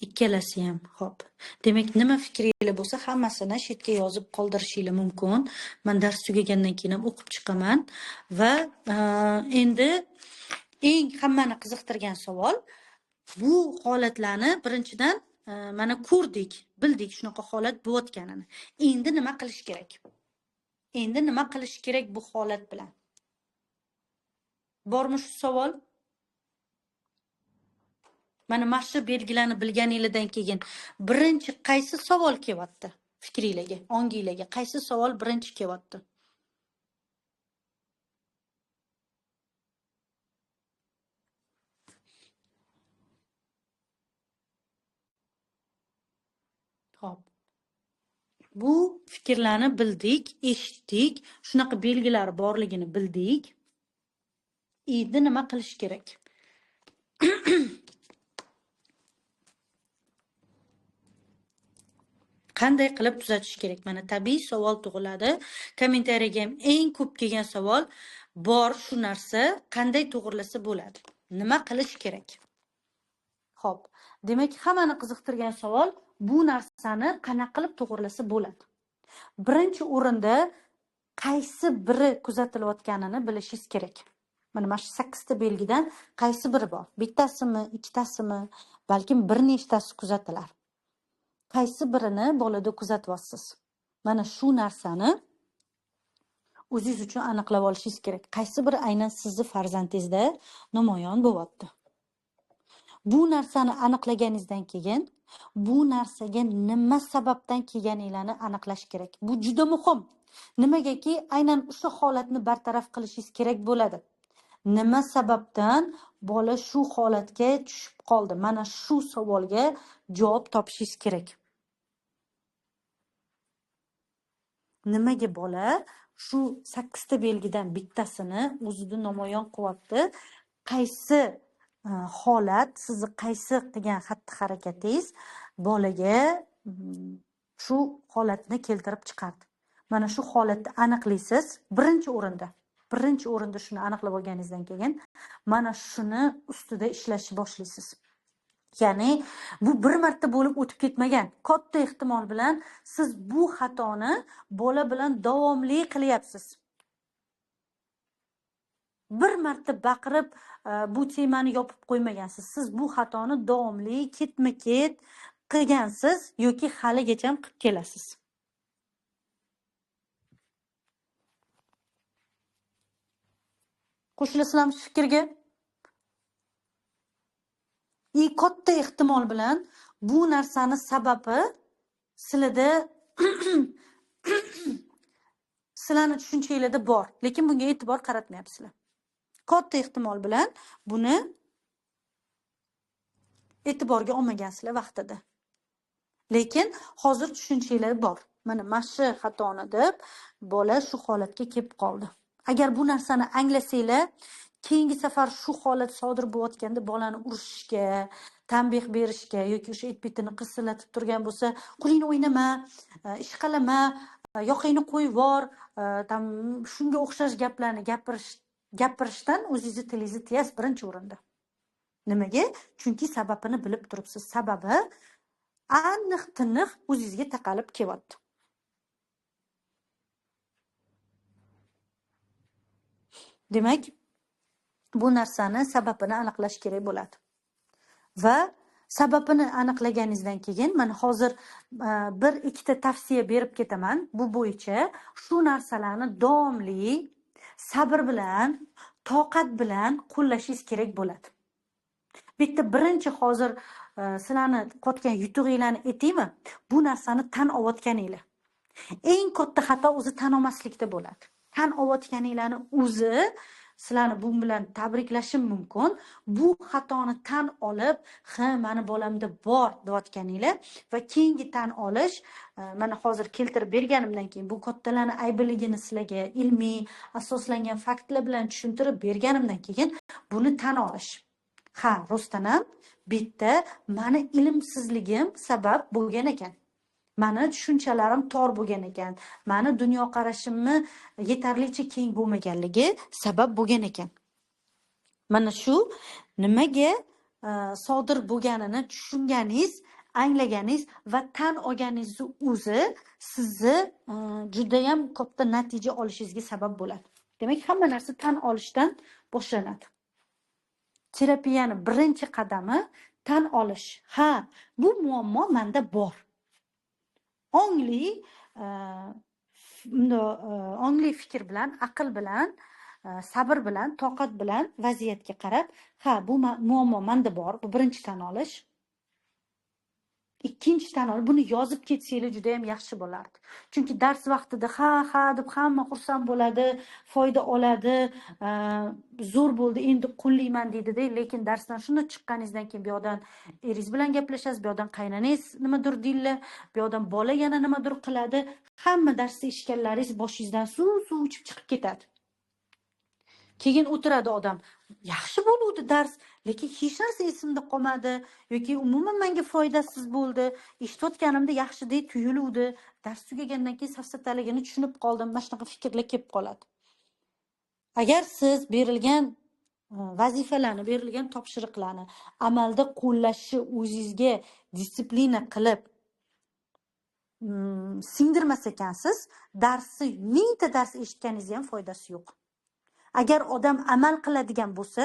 [SPEAKER 1] Ikkalasi ham. Xo'p. Demak, nima fikringlar bo'lsa, hammasini shu yerga yozib qoldirishinglar mumkin. Men dars tugagandan keyin ham o'qib chiqaman va endi eng hammani qiziqtirgan savol, bu holatlarni birinchidan mana ko'rdik, bildik shunaqa holat bo'layotganini. Endi nima qilish kerak? Endi nima qilish kerak bu holat bilan? Bormi shu savol? Mana shu belgilarni bilganinglardan keyin birinchi qaysi savol kelyapti fikringlarga, onginglarga? Qaysi savol birinchi kelyapti? Xo'p. Bu fikrlarni bildik, eshitdik, shunaqa belgilar borligini bildik. Endi nima qilish kerak? Qanday qilib tuzatish kerak? Mana tabiiy savol tug'iladi. Kommentariyaga ham eng ko'p kelgan savol bor, shu narsa qanday to'g'rilasa bo'ladi? Nima qilish kerak? Xo'p, demak, hammani qiziqtirgan savol, bu narsani qanaqa qilib to'g'rilasa bo'ladi? Birinchi o'rinda qaysi biri kuzatilayotganini bilishingiz kerak. Mana shu 8 ta belgidan qaysi biri bor? Bittasimi, ikkitasimi, balkim bir nechtasi kuzatilar. Qaysi birini bolada kuzatyapsiz? Mana shu narsani o'zingiz uchun aniqlab olishingiz kerak. Qaysi biri aynan sizni farzandingizda namoyon bo'lyapti? Bu narsani aniqlaganingizdan keyin bu narsaga nima sababdan kelganinglarni aniqlash kerak. Bu juda muhim. Nimagaki aynan o'sha holatni bartaraf qilishingiz kerak bo'ladi. Nima sababdan bola shu holatga tushib qoldi? Mana shu savolga javob topishingiz kerak. Nimaga bola Shu 8 ta belgidan bittasini o'zida namoyon qilyapti. Qaysi holat, sizni qaysi qilgan xatti-harakatingiz bolaga shu holatni keltirib chiqardi. Mana shu holatni aniqlaysiz birinchi o'rinda. Birinchi o'rinda shuni aniqlab olganingizdan keyin mana shuni ustida ishlashni boshlaysiz. Ya'ni bu bir marta bo'lib o'tib ketmagan. Katta ehtimol bilan siz bu xatoni bola bilan davomli qilyapsiz. Bir marta baqirib bu temani yopib qo'ymagansiz. Siz bu xatoni davomli ketma-ket qilgansiz yoki haligacha ham qilib kelasiz. Qo'shilasizlarmi shu fikrga? Katta ehtimol bilan bu narsani sababi sizlarda sizlarni tushunchanglarda bor, lekin bunga e'tibor qaratmayapsizlar. Katta ehtimol bilan buni e'tiborga olmagansizlar vaqtida. Lekin hozir tushunchanglar bor. Mana shu xatoni deb bola shu holatga kelib qoldi. Agar bu narsani anglasanglar, keyingi safar shu holat sodir bo'layotganda bolani urishishga, tanbeh berishga yoki o'sha et-betini qirsillatib turgan bo'lsa, qo'lingni o'ynama, ishqalama, yoqangni qo'yib yubor, tam shunga o'xshash gaplarni gapirishdan o'zingizni tilingizni tiyasiz birinchi o'rinda. Nimaga? Chunki sababini bilib turibsiz. Sababi aniq tiniq o'zingizga taqalib kelyapti. Demak, bu narsani sababini aniqlash kerak bo'ladi. Va sababini aniqlaganingizdan keyin mana hozir bir ikkita tavsiya berib ketaman bu bo'yicha. Shu narsalarni davomli sabr bilan, toqat bilan qo'llashingiz kerak bo'ladi. Bitta birinchi hozir sizlarni qotgan yutug'inglarni aytaymi? Bu narsani tan olayotganinglar. Eng katta xato o'zi tan olmaslikda bo'ladi. Tan olayotganinglarni o'zi sizlarni bu bilan tabriklashim mumkin. Bu xatoni tan olib, ha, meni bolamda bor deyotganinglar va keyingi tan olish, mana hozir keltirib berganimdan keyin bu kattalarning aybiligini sizlarga ilmiy asoslangan faktlar bilan tushuntirib berganimdan keyin buni tan olish. Ha, rostdan ham bitta meni ilmsizligim sabab bo'lgan ekan. Meni tushunchalarim tor bo'lgan ekan. Meni dunyoqarashimni yetarlicha keng bo'lmaganligi sabab bo'lgan ekan. Mana shu nimaga sodir bo'lganini tushunganingiz, anglaganingiz va tan olganingizni o'zi sizni juda ham katta natija olishingizga sabab bo'ladi. Demak, hamma narsa tan olishdan boshlanadi. Terapiyaning birinchi qadami tan olish. Ha, bu muammo menda bor. Ongli ongli fikr bilan, aql bilan, sabr bilan, toqat bilan vaziyatga qarab, ha, bu muammo menda bor. Bu birinchi tan olish. Ikkinchi tan olish, buni yozib ketsanglar juda ham yaxshi bo'lardi. Chunki dars vaqtida ha ha deb hamma xursand bo'ladi, foyda oladi, zo'r bo'ldi, endi qo'llayman deydi-da, lekin darsdan shuni chiqqaningizdan keyin bu yoqdan eringiz bilan gaplashasiz, bu yoqdan qaynanangiz nimadir deydilar, bu yoqdan bola yana nimadir qiladi. Hamma darsda eshitganlaringiz boshingizdan suv uchib chiqib ketadi. Keyin o'tiradi odam, yaxshi bo'luvdi dars, lekin hech narsa esimda qolmadi yoki umuman menga foydasiz bo'ldi. Eshitayotganimda yaxshidek tuyuluvdi. Dars tugagandan keyin safsataligini tushunib qoldim. Mana shunaqa fikrlar kelib qoladi. Agar siz berilgan vazifalarni, berilgan topshiriqlarni amalda qo'llashni o'zingizga disiplina qilib singdirmas ekansiz, darsni mingta dars eshitganingizni ham foydasi yo'q. Agar odam amal qiladigan bo'lsa,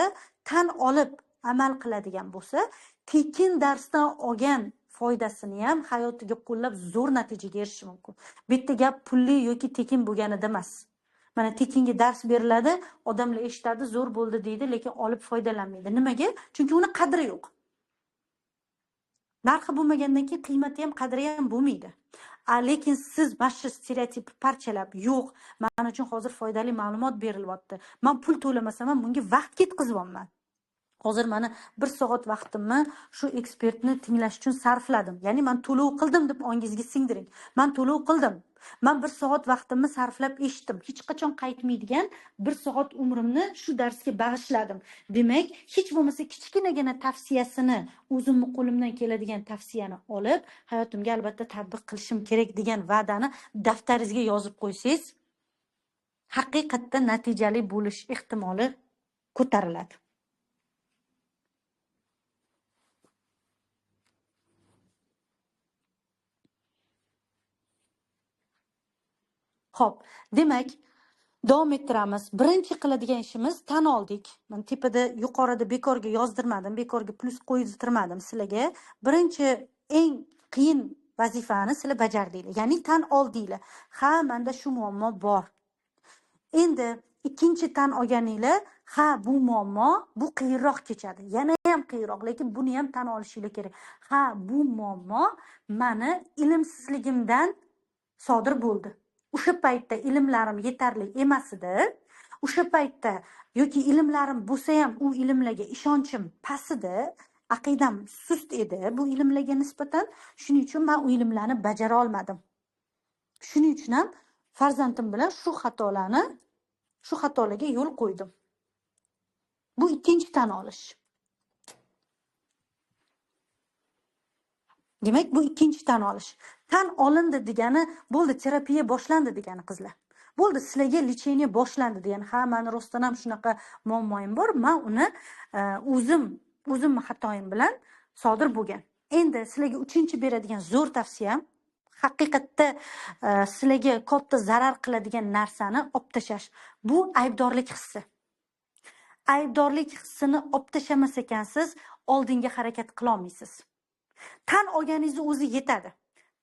[SPEAKER 1] tan olib amal qiladigan bo'lsa, tekin darsdan olgan foydasini ham hayotiga qo'llab zo'r natijaga erishishi mumkin. Bitta gap pulli yoki tekin bo'lganida emas. Mana tekinga dars beriladi, odamlar eshitadi, zo'r bo'ldi deydi, lekin olib foydalanmaydi. Nimaga? Chunki uni qadri yo'q. Narxi bo'lmagandan keyin qiymati ham, qadri ham bo'lmaydi. Lekin siz mana shu stereotipni parchalab, yo'q, men uchun hozir foydali ma'lumot berilyapti. Men pul to'lamasam ham bunga vaqt ketkazyapman. Hozir mana 1 soat vaqtimni shu ekspertni tinglash uchun sarfladim. Ya'ni men to'lov qildim deb ongingizga singdiring. Men to'lov qildim. Men 1 soat vaqtimni sarflab eshitdim. Hech qachon qaytmaydigan 1 soat umrimni shu darsga bag'ishladim. Demak, hech bo'lmasa kichkinagina tavsiyasini, o'zimni qo'limdan keladigan tavsiyani olib, hayotimga albatta tatbiq qilishim kerak degan va'dani daftaringizga yozib qo'ysangiz, haqiqatda natijali bo'lish ehtimoli ko'tariladi. Xo'p, demak, davom ettiramiz. Birinchi qiladigan ishimiz tan oldik. Men tepada, yuqorida bekorga yozdirmadim, bekorga plus qo'ydirmadim sizlarga. Birinchi eng qiyin vazifani sizlar bajardinglar. Ya'ni tan oldinglar. Ha, menda shu muammo bor. Endi ikkinchi tan olganinglar, ha, bu muammo, bu qiyinroq kechadi. Yana ham qiyinroq, lekin buni ham tan olishinglar kerak. Ha, bu muammo meni ilmsizligimdan sodir bo'ldi. O'sha paytda ilmlarim yetarli emas edi. O'sha paytda yoki ilmlarim bo'lsa ham u ilmlarga ishonchim past edi, aqidam sust edi bu ilmlarga nisbatan. Shuning uchun men u ilmlarni bajara olmadim. Shuning uchun ham farzandim bilan shu xatolarga yo'l qo'ydim. Bu ikkinchi tan olish. Demak, bu ikkinchi tan olish. Tan olindi degani bo'ldi, terapiya boshlandi degani qizlar. Bo'ldi, sizlarga lecheniya boshlandi degani. Ha, meni rostdan ham shunaqa muammoim bor, men uni o'zimni xatoyim bilan sodir bo'lgan. Endi sizlarga uchinchi beradigan zo'r tavsiyam, haqiqatda sizlarga katta zarar qiladigan narsani olib tashlash. Bu aybdorlik hissi. Aybdorlik hissini olib tashlamas ekansiz, oldinga harakat qila olmaysiz. Tan olganingizni o'zi yetadi.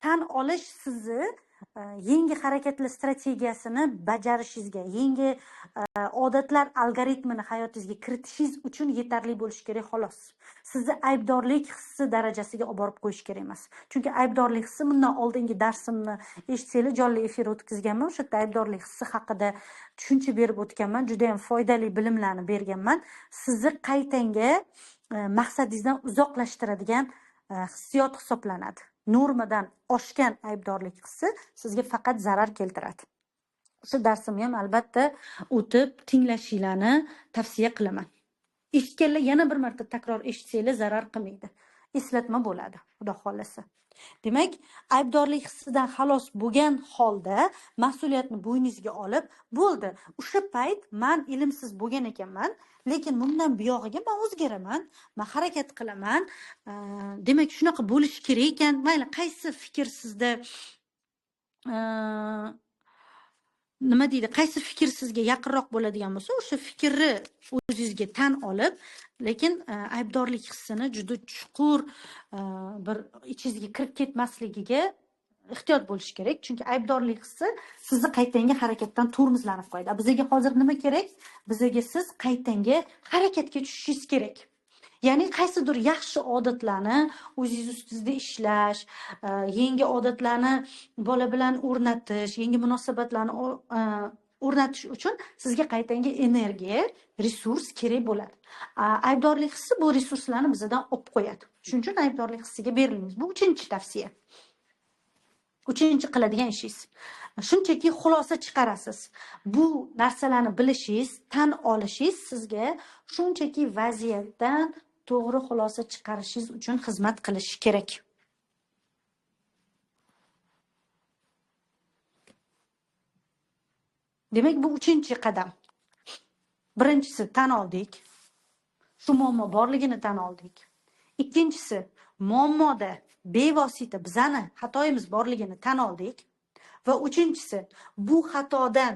[SPEAKER 1] Tan olish sizni yangi harakatli strategiyasini bajarishingizga, yangi odatlar algoritmini hayotingizga kiritishingiz uchun yetarli bo'lishi kerak xolos. Sizni aybdorlik hissi darajasiga olib borib qo'yish kerak emas. Chunki aybdorlik hissi, bundan oldingi darsimni eshitsanglar, jonli efir o'tkazganman, o'sha yerda aybdorlik hissi haqida tushuncha berib o'tganman, juda ham foydali bilimlarni berganman. Sizni qaytanga maqsadingizdan uzoqlashtiradigan hissiyot hisoblanadi. Normadan oshgan aybdorlik hissi sizga faqat zarar keltiradi. O'sha darsimni ham albatta o'tib tinglashinglarni tavsiya qilaman. Eshitganlar yana bir marta takror eshitsanglar zarar qilmaydi. Eslatma bo'ladi, Xudo xolasa. Demak, aybdorlik hissidan xalos bo'lgan holda mas'uliyatni bo'yningizga olib, bo'ldi. O'sha payt men ilmsiz bo'lgan ekanman, lekin bundan buyog'iga men o'zgaraman, men harakat qilaman. Demak, shunaqa bo'lishi kerak ekan. Mayli, qaysi fikr sizda nima deydi, qaysi fikr sizga yaqinroq bo'ladigan bo'lsa, o'sha fikrni o'zingizga tan olib, lekin aybdorlik hissini juda chuqur bir ichingizga kirib ketmasligiga ehtiyot bo'lish kerak. Chunki aybdorlik hissi sizni qaytanga harakatdan tormozlanib qo'yadi. Bizga hozir nima kerak? Bizga siz qaytanga harakatga tushishingiz kerak. Ya'ni qaysidir yaxshi odatlarni o'zingiz ustingizda ishlash, yangi odatlarni bola bilan o'rnatish, yangi munosabatlarni o'rnatish uchun sizga qaytanga energiya, resurs kerak bo'ladi. Aybdorlik hissi bu resurslarni bizdan olib qo'yadi. Shuning uchun aybdorlik hissiga berilmaymiz. Bu uchinchi tavsiya. Uchinchi qiladigan ishingiz. Shunchaki xulosa chiqarasiz. Bu narsalarni bilishingiz, tan olishingiz sizga shunchaki vaziyatdan to'g'ri xulosa chiqarishingiz uchun xizmat qilishi kerak. Demak, bu uchinchi qadam. Birinchisi tan oldik. Shu muammo borligini tan oldik. Ikkinchisi, muammoda bevosita bizani xatoyimiz borligini tan oldik. Va uchinchisi, bu xatodan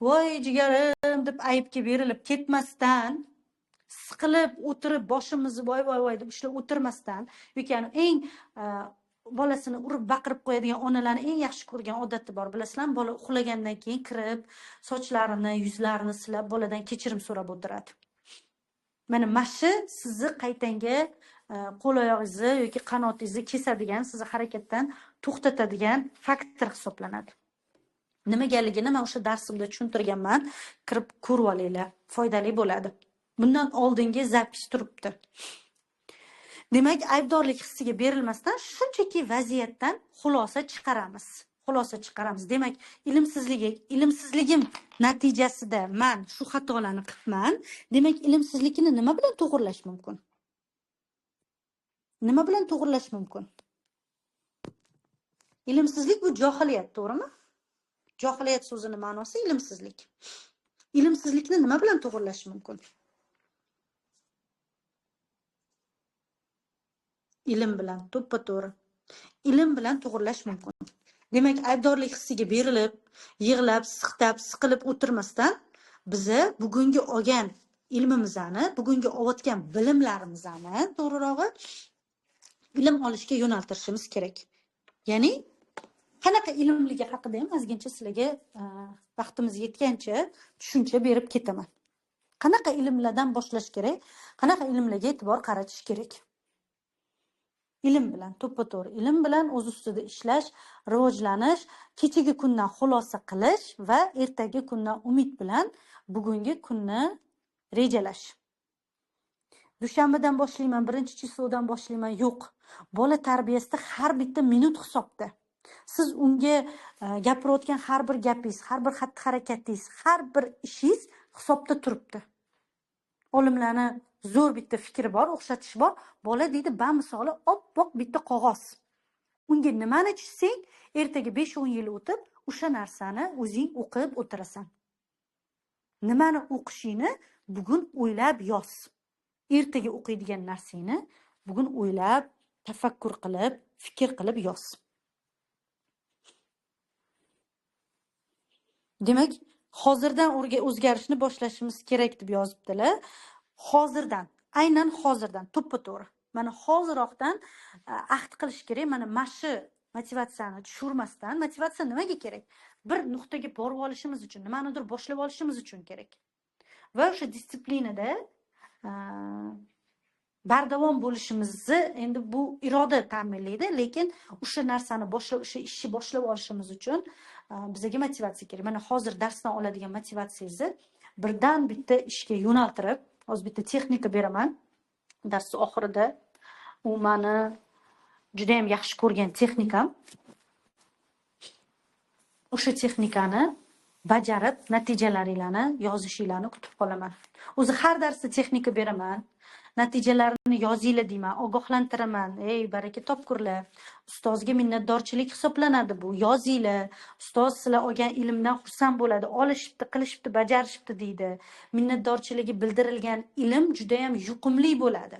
[SPEAKER 1] voy jigarim deb aybga berilib ketmasdan, siqilib o'tirib boshimizni voy voy voy deb ishlab o'tirmasdan, yoki eng bolasini urib baqirib qo'yadigan onalarni eng yaxshi ko'rgan odati bor, bilasizlarmi? Bola uxlagandan keyin kirib, sochlarini, yuzlarini silab, boladan kechirim so'rab o'tiradi. Mana mashi sizni qaytanga qo'l oyog'ingizni yoki qanotingizni kesadigan, sizni harakatdan to'xtatadigan faktor hisoblanadi. Nimagaligini men o'sha darsimda tushuntirganman, kirib ko'rib olinglar, foydali bo'ladi. Bundan oldingi zapis turibdi. Demak, aybdorlik hissiga berilmasdan shunchaki vaziyatdan xulosa chiqaramiz. Xulosa chiqaramiz. Demak, ilmsizligim natijasida men shu xatolarni qilibman. Demak, ilmsizlikni nima bilan to'g'irlash mumkin? Nima bilan to'g'irlash mumkin? Ilmsizlik bu johiliyat, to'g'rimi? Johiliyat so'zining ma'nosi ilmsizlik. Ilmsizlikni nima bilan to'g'irlash mumkin? Ilm bilan, to'ppa-to'g'ri. Ilm bilan to'g'irlash mumkin. Demak, aybdorlik hissiga berilib, yig'lab, siqtab, siqilib o'tirmasdan biza bugungi olgan ilmimizni, bugungi olayotgan bilimlarimizni, to'g'rirog'i, ilm olishga yo'naltirishimiz kerak. Ya'ni qanaqa ilmligi haqida ham ozgincha sizlarga vaqtimiz yetgancha tushuncha berib ketaman. Qanaqa ilmlardan boshlash kerak, qanaqa ilmlarga e'tibor qaratish kerak? Ilm bilan, to'ppa-to'g'ri ilm bilan o'z ustida ishlash, rivojlanish, kechagi kundan xulosa qilish va ertagi kundan umid bilan bugungi kunni rejalash. Dushanbadan boshlayman, 1-chislodan boshlayman, yo'q. Bola tarbiyasida har bitta minut hisobda. Siz unga gapirayotgan har bir gapingiz, har bir xatti-harakatingiz, har bir ishingiz hisobda turibdi. Olimlarni zo'r bitta fikri bor, o'xshatish bor. Bola deydi, bamisoli oppoq bitta qog'oz. Unga nimani chizsang, ertaga 5-10 yil o'tib, o'sha narsani o'zing o'qib o'tirasan. Nimani o'qishingni bugun o'ylab yoz. Ertaga o'qiydigan narsangni bugun o'ylab, tafakkur qilib, fikr qilib yoz. Demak, hozirdan o'zgarishni boshlashimiz kerak deb yozibdilar. Hozirdan, aynan hozirdan, to'ppa-to'g'ri. Mana hoziroqdan ahd qilish kerak. Mana shu motivatsiyani tushirmasdan, motivatsiya nimaga kerak? Bir nuqtaga borib olishimiz uchun, nimanidir boshlab olishimiz uchun kerak. Va o'sha disiplinada bardavom bo'lishimizni endi bu iroda ta'minlaydi, lekin o'sha narsani boshlab, o'sha ishni boshlab olishimiz uchun bizga motivatsiya kerak. Mana hozir darsdan oladigan motivatsiyangizni birdan bitta ishga yo'naltirib, hozir bitta texnika beraman dars oxirida. U meni juda ham yaxshi ko'rgan texnikam. O'sha texnikani bajarib, natijalaringlarni yozishinglarni kutib qolaman. O'zi har darsda texnika beraman. Natijalarini yozinglar deyman, ogohlantiraman. Ey, baraka topkurlar. Ustozga minnatdorchilik hisoblanadi bu. Yozinglar. Ustoz sizlar olgan ilmdan xursand bo'ladi. Olishibdi, qilishibdi, bajarishibdi deydi. Minnatdorchiligi bildirilgan ilm juda ham yuqumli bo'ladi.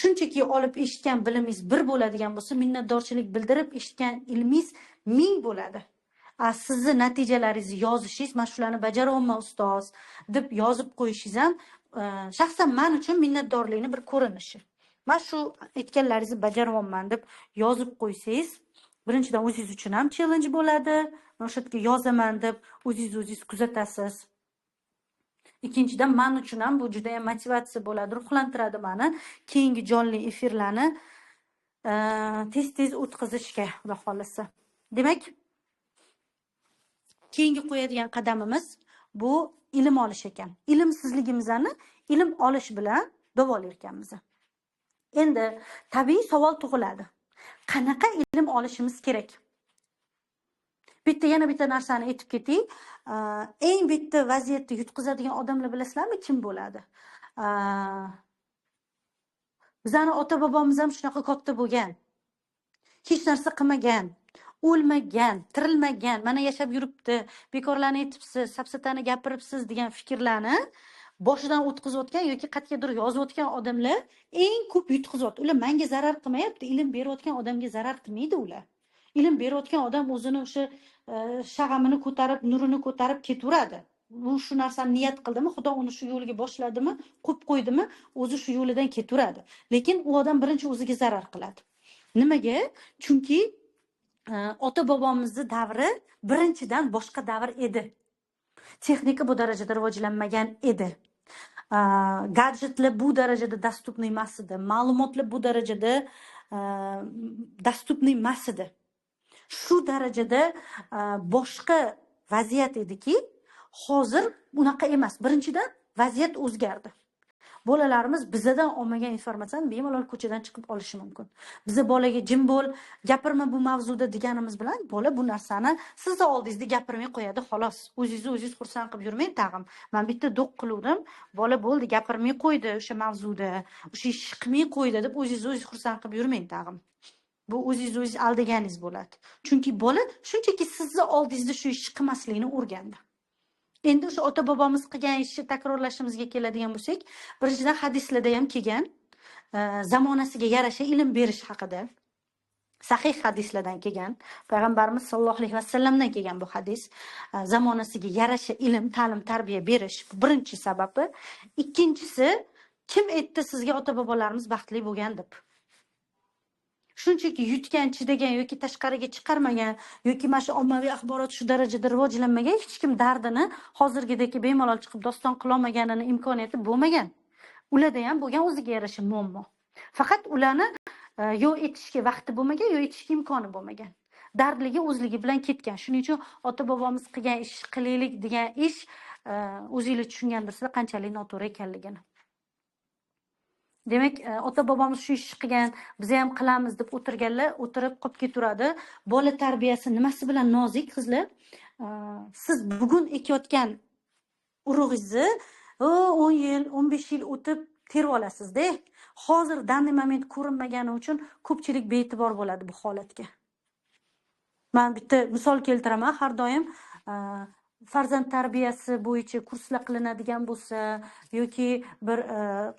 [SPEAKER 1] Shunchaki olib eshitgan bilimingiz bir bo'ladigan bo'lsa, minnatdorchilik bildirib eshitgan ilmingiz 1000 bo'ladi. Sizni natijalaringizni yozishingiz, mana shularni bajaryapman ustoz deb yozib qo'yishingiz ham shaxsan men uchun minnatdorlikni bir ko'rinishi. Mana shu aytganlaringizni bajaryapman deb yozib qo'ysangiz, birinchidan o'zingiz uchun ham challenge bo'ladi. Mana o'sha yerga yozaman deb o'zingiz kuzatasiz. Ikkinchidan men uchun ham bu juda ham motivatsiya bo'ladi, ruhlantiradi meni keyingi jonli efirlarni tez-tez o'tkazishga, Xudo xolasa. Demak, keyingi qo'yadigan qadamimiz bu ilm olish ekan. Ilmsizligimizni ilm olish bilan davolar ekanmiz. Endi tabiiy savol tug'iladi. Qanaqa ilm olishimiz kerak? Bitta yana bitta narsani aytib ketay. Eng bitta vaziyatda yutqizadigan odamlar bilasizlarmi kim bo'ladi? Bizani ota-bobomiz ham shunaqa katta bo'lgan. Hech narsa qilmagan, o'lmagan, tirilmagan, mana yashab yuribdi, bekorlarni aytibsiz, safsatani gapiribsiz degan fikrlarni boshidan o'tkazayotgan yoki qayergadir yozayotgan odamlar eng ko'p yutqizyapti. Ular menga zarar qilmayapti, ilm berayotgan odamga zarar qilmaydi ular. Ilm berayotgan odam o'zini o'sha shag'amini ko'tarib, nurini ko'tarib ketaveradi. Bu shu narsani niyat qildimi, Xudo uni shu yo'lga boshladimi, qo'yib qo'ydimi, o'zi shu yo'lidan ketaveradi. Lekin u odam birinchi o'ziga zarar qiladi. Nimaga? Chunki ota-bobomizning davri birinchidan boshqa davr edi. Texnika bu darajada rivojlanmagan edi. Gadjetlar bu darajada dostupniy emas edi. Ma'lumotlar bu darajada dostupniy emas edi. Shu darajada boshqa vaziyat ediki, hozir unaqa emas. Birinchidan vaziyat o'zgardi. Bolalarimiz bizadan olmagan informatsiyani bemalol ko'chadan chiqib olishi mumkin. Biza bolaga jim bo'l, gapirma bu mavzuda deganimiz bilan bola bu narsani sizni oldingizda gapirmay qo'yadi, xolos. O'zingizni o'zingiz xursand qilib yurmang tag'in. Men bitta do'q qiluvdim, bola bo'ldi, gapirmay qo'ydi o'sha mavzuda, o'sha ish qilmay qo'ydi deb o'zingizni o'zingiz xursand qilib yurmang tag'in. Bu o'zingizni o'zingiz aldaganingiz bo'ladi. Chunki bola shunchaki sizni oldingizda shu ishni qilmasligini o'rgandi. Endi o'sha ota-bobomiz qilgan ishni takrorlashimizga keladigan bo'lsak, birinchidan hadislarda ham kelgan, zamonasiga yarasha ilm berish haqida. Sahih hadislardan kelgan, payg'ambarimiz sollallohu alayhi vasallamdan kelgan bu hadis, zamonasiga yarasha ilm, ta'lim, tarbiya berish birinchi sababi. Ikkinchisi, kim aytdi sizga ota-bobolarimiz baxtli bo'lgan deb? Shunchaki yutgan, chidagan yoki tashqariga chiqarmagan yoki mana shu ommaviy axborot shu darajada rivojlanmagan, hech kim dardini hozirgidek bemalol chiqib doston qila olmaganini imkoniyati bo'lmagan. Ularda ham bo'lgan o'ziga yarasha muammo. Faqat ularni yo etishga vaqti bo'lmagan, yo etishga imkoni bo'lmagan. Dardligi o'zligi bilan ketgan. Shuning uchun ota-bobomiz qilgan ish qilaylik degan ish o'zingizlar tushungandirsizlar qanchalik noto'g'ri ekanligini. Demak, ota-bobomiz shu ishni qilgan, biz ham qilamiz deb o'tirganlar o'tirib qolib ketaveradi. Bola tarbiyasi nimasi bilan nozik qizlar? Siz bugun ekayotgan urug'ingizni 10 yil, 15 yil o'tib terib olasizda. Hozir данный moment ko'rinmagani uchun ko'pchilik bee'tibor bo'ladi bu holatga. Men bitta misol keltiraman, har doim farzand tarbiyasi bo'yicha kurslar qilinadigan bo'lsa yoki bir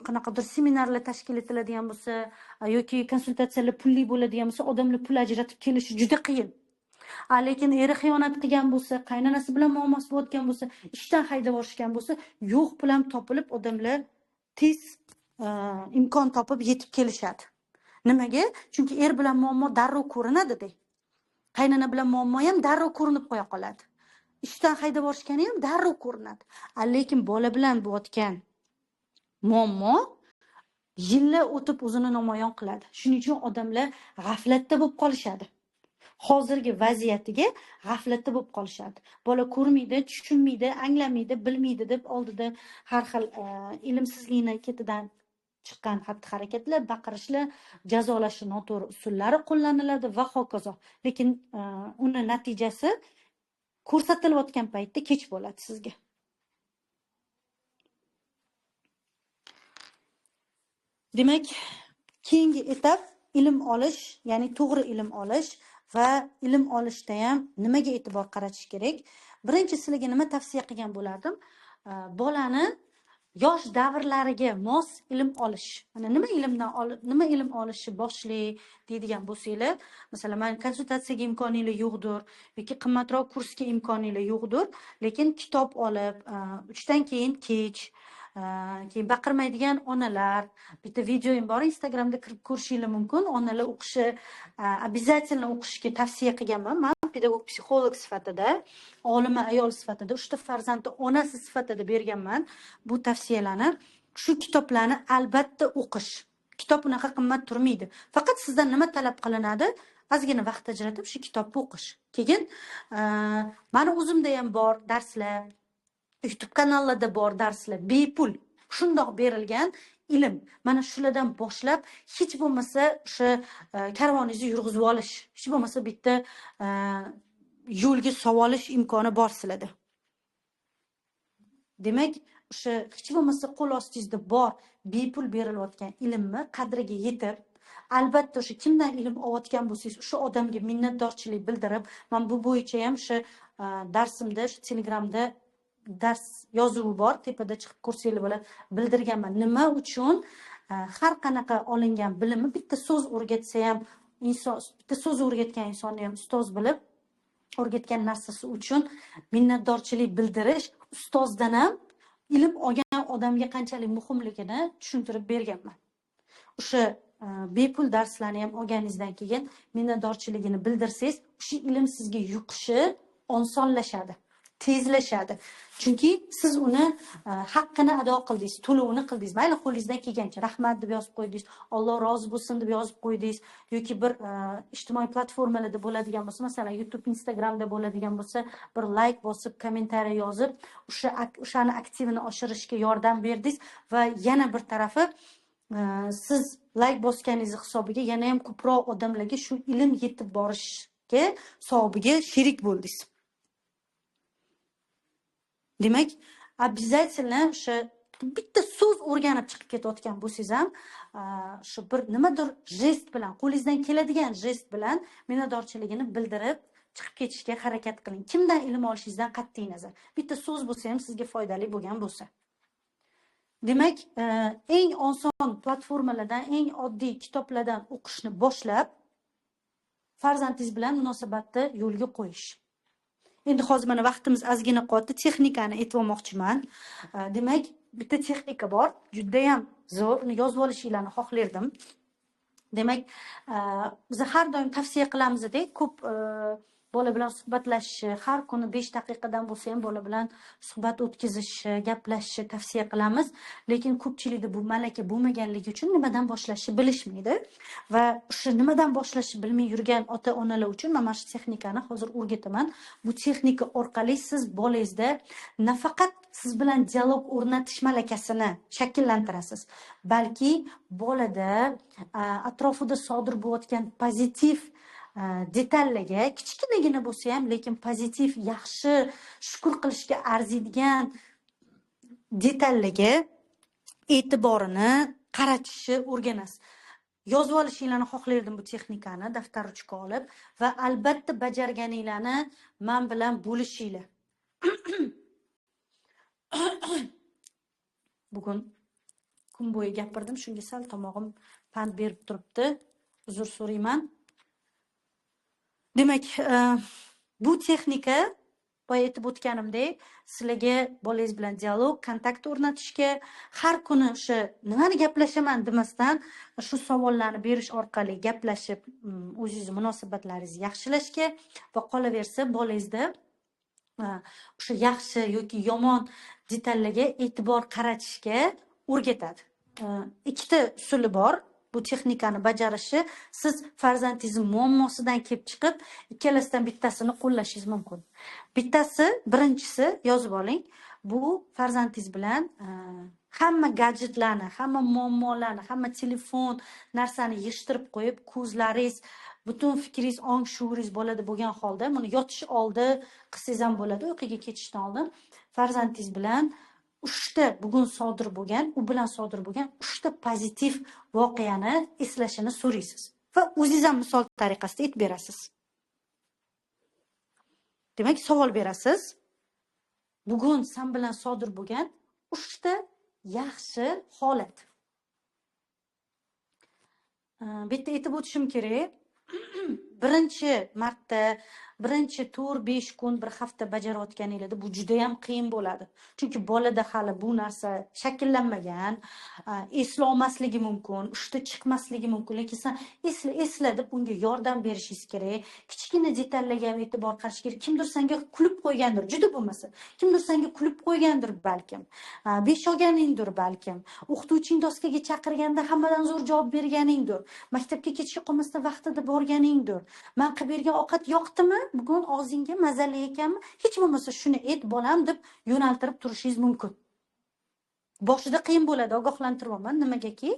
[SPEAKER 1] qanaqadir seminarlar tashkil etiladigan bo'lsa yoki konsultatsiyalar pulli bo'ladigan bo'lsa, odamlar pul ajratib kelishi juda qiyin. Lekin eri xiyonat qilgan bo'lsa, qaynonasi bilan muammosi bo'layotgan bo'lsa, ishdan haydab yuborishgan bo'lsa, yo'q pul ham topilib, odamlar tez imkon topib yetib kelishadi. Nimaga? Chunki er bilan muammo darrov ko'rinadi-da. Qaynona bilan muammo ham darrov ko'rinib qo'ya qoladi. Ishdan haydab yuborishgani ham darrov ko'rinadi. Lekin bola bilan bo'layotgan muammo yillar o'tib o'zini namoyon qiladi. Shuning uchun odamlar g'aflatda bo'lib qolishadi. Hozirgi vaziyatiga g'aflatda bo'lib qolishadi. Bola ko'rmaydi, tushunmaydi, anglamaydi, bilmaydi deb oldida har xil ilmsizlikni ketidan chiqqan xatti-harakatlar, baqirishlar, jazolashni noto'g'ri usullari qo'llaniladi va hokazo. Lekin uni natijasi ko'rsatilayotgan paytda kech bo'ladi sizga. Demak, keyingi etap ilm olish, ya'ni to'g'ri ilm olish va ilm olishda ham nimaga e'tibor qaratish kerak? Birinchi sizlarga nima tavsiya qilgan bo'lardim? Bolani yosh davrlariga mos ilm olish. Mana nima ilmdan nima ilm olishi boshli deydigan bo'lsanglar, masalan, men konsultatsiyaga imkoninglar yo'qdir yoki qimmatroq kursga imkoninglar yo'qdir, lekin kitob olib, 3 dan keyin kech, keyin baqirmaydigan onalar, bitta videoyim bor, Instagramda kirib ko'rishingiz mumkin. Onalar o'qishi, обязательно o'qishga tavsiya qilganman. Men pedagog psixolog sifatida, olima ayol sifatida, 3 ta farzandni onasi sifatida berganman bu tavsiyalarni. Shu kitoblarni albatta o'qish. Kitob unaqa qimmat turmaydi. Faqat sizdan nima talab qilinadi? Ozgina vaqt ajratib shu kitobni o'qish. Keyin meni o'zimda ham bor darslar, YouTube kanallarda bor darslar, bepul shundoq berilgan ilm. Mana shulardan boshlab hech bo'lmasa o'sha karvoningizni yurg'izib olish, hech bo'lmasa bitta yo'lga savolish imkoni bor sizlarda. Demak, o'sha hech bo'lmasa qo'l ostingizda bor bepul berilayotgan ilmni qadriga yetib, albatta o'sha kimdan ilm olayotgan bo'lsangiz, o'sha odamga minnatdorchilik bildirib, men bu bo'yicha ham o'sha darsimda, shu Telegramda dars yozuvi bor, tepada chiqib ko'rsanglar bo'ladi, bildirganman. Nima uchun har qanaqa olingan bilimni bitta so'z o'rgatsa ham inson, bitta so'z o'rgatgan insonni ham ustoz bilib, o'rgatgan narsasi uchun minnatdorchilik bildirish ustozdan ham ilm olgan odamga qanchalik muhimligini tushuntirib berganman. O'sha bepul darslarni ham olganingizdan keyin minnatdorchiligini bildirsangiz, o'sha ilm sizga yuqishi osonlashadi. Tezlashadi. Chunki siz uni haqqini ado qildingiz, to'lovini qildingiz. Mayli, qo'lingizdan kelgancha rahmat deb yozib qo'ydingiz, Alloh rozi bo'lsin deb yozib qo'ydingiz yoki bir ijtimoiy platformalarda bo'ladigan bo'lsa, masalan, YouTube, Instagramda bo'ladigan bo'lsa, bir like bosib, kommentariy yozib, o'shani aktivini oshirishga yordam berdingiz va yana bir tarafi, siz like bosganingiz hisobiga yana ham ko'proq odamlarga shu ilm yetib borishga savobiga sherik bo'ldingiz. Demak, обязательно o'sha bitta so'z o'rganib chiqib ketayotgan bo'lsangiz ham, shu bir nimadir jest bilan, qo'lingizdan keladigan jest bilan minnatdorchiligini bildirib chiqib ketishga harakat qiling. Kimdan ilm olishingizdan qat'iy nazar, bitta so'z bo'lsa ham sizga foydali bo'lgan bo'lsa. Demak, eng oson platformalardan, eng oddiy kitoblardan o'qishni boshlab, farzandingiz bilan munosabatni yo'lga qo'yish. Endi hozir mana vaqtimiz ozgina qoldi, texnikani aytib olmoqchiman. Demak, bitta texnika bor, judayam zo'r, uni yozib olishinglarni xohlardim. Demak, biz har doim tavsiya qilamizda, ko'p bola bilan suhbatlashishi, har kuni 5 daqiqadan bo'lsa ham bola bilan suhbat o'tkazishi, gaplashishi tavsiya qilamiz. Lekin ko'pchilikda bu malaka bo'lmaganligi uchun nimadan boshlashni bilishmaydi va o'sha nimadan boshlashni bilmay yurgan ota-onalar uchun mana shu texnikani hozir o'rgataman. Bu texnika orqali siz bolangizda nafaqat siz bilan dialog o'rnatish malakasini shakllantirasiz, balki bolada atrofida sodir bo'layotgan pozitiv detallarga, kichkinagina bo'lsa ham, lekin pozitiv, yaxshi, shukr qilishga arziydigan detallarga e'tiborini qaratishni o'rganasiz. Yozib olishinglarni xohlardim bu texnikani, daftar ruchka olib va albatta bajarganinglarni men bilan bo'lishinglar. Bugun kun bo'yi gapirdim, shunga sal tomog'im pand berib turibdi. Uzr so'rayman. Demak, bu texnika boya aytib o'tganimdek, sizlarga bolangiz bilan dialog, kontakt o'rnatishga, har kuni o'sha nimani gaplashaman demasdan shu savollarni berish orqali gaplashib, o'zingizni munosabatlaringizni yaxshilashga va qolaversa bolangizda o'sha yaxshi yoki yomon detallarga e'tibor qaratishga o'rgatadi. Ikkita usuli bor bu texnikani bajarishi. Siz farzandingizni muammosidan kelib chiqib, ikkalasidan bittasini qo'llashingiz mumkin. Bittasi, birinchisi, yozib oling. Bu farzandingiz bilan hamma gadjetlarni, hamma muammolarni, hamma telefon narsani yig'ishtirib qo'yib, ko'zlaringiz, butun fikringiz, ong shuuringiz bolada bo'lgan holda, buni yotish oldi qilsangiz ham bo'ladi, uyquga ketishdan oldin farzandingiz bilan 3ta bugun sodir bo'lgan, u bilan sodir bo'lgan 3ta pozitiv voqeani eslashini so'raysiz va o'zingiz ham misol tariqasida aytib berasiz. Demak, savol berasiz. Bugun sen bilan sodir bo'lgan 3ta yaxshi holat. Bu yerda aytib o'tishim kerak. Birinchi marta, birinchi 4-5 kun, bir hafta bajarayotganingizda bu juda ham qiyin bo'ladi. Chunki bolada hali bu narsa shakllanmagan, eslolmasligi mumkin, ushda chiqmasligi mumkin, lekin sen esla, esla deb unga yordam berishingiz kerak. Kichkina detallarga ham e'tibor qarash kerak. Kimdir senga kulib qo'ygandir, juda bo'lmasa, kimdir senga kulib qo'ygandir balkim. 5 olganingdir balkim. O'qituvching doskaga chaqirganda hammadan zo'r javob berganingdir. Maktabga kechga qolmasdan vaqtida borganingdir. Men qilib bergan ovqat yoqdimi? Bugun og'zingga mazali ekanmi? Hech bo'lmasa shuni ayt bolam deb yo'naltirib turishingiz mumkin. Boshida qiyin bo'ladi, ogohlantiryapman. Nimagaki,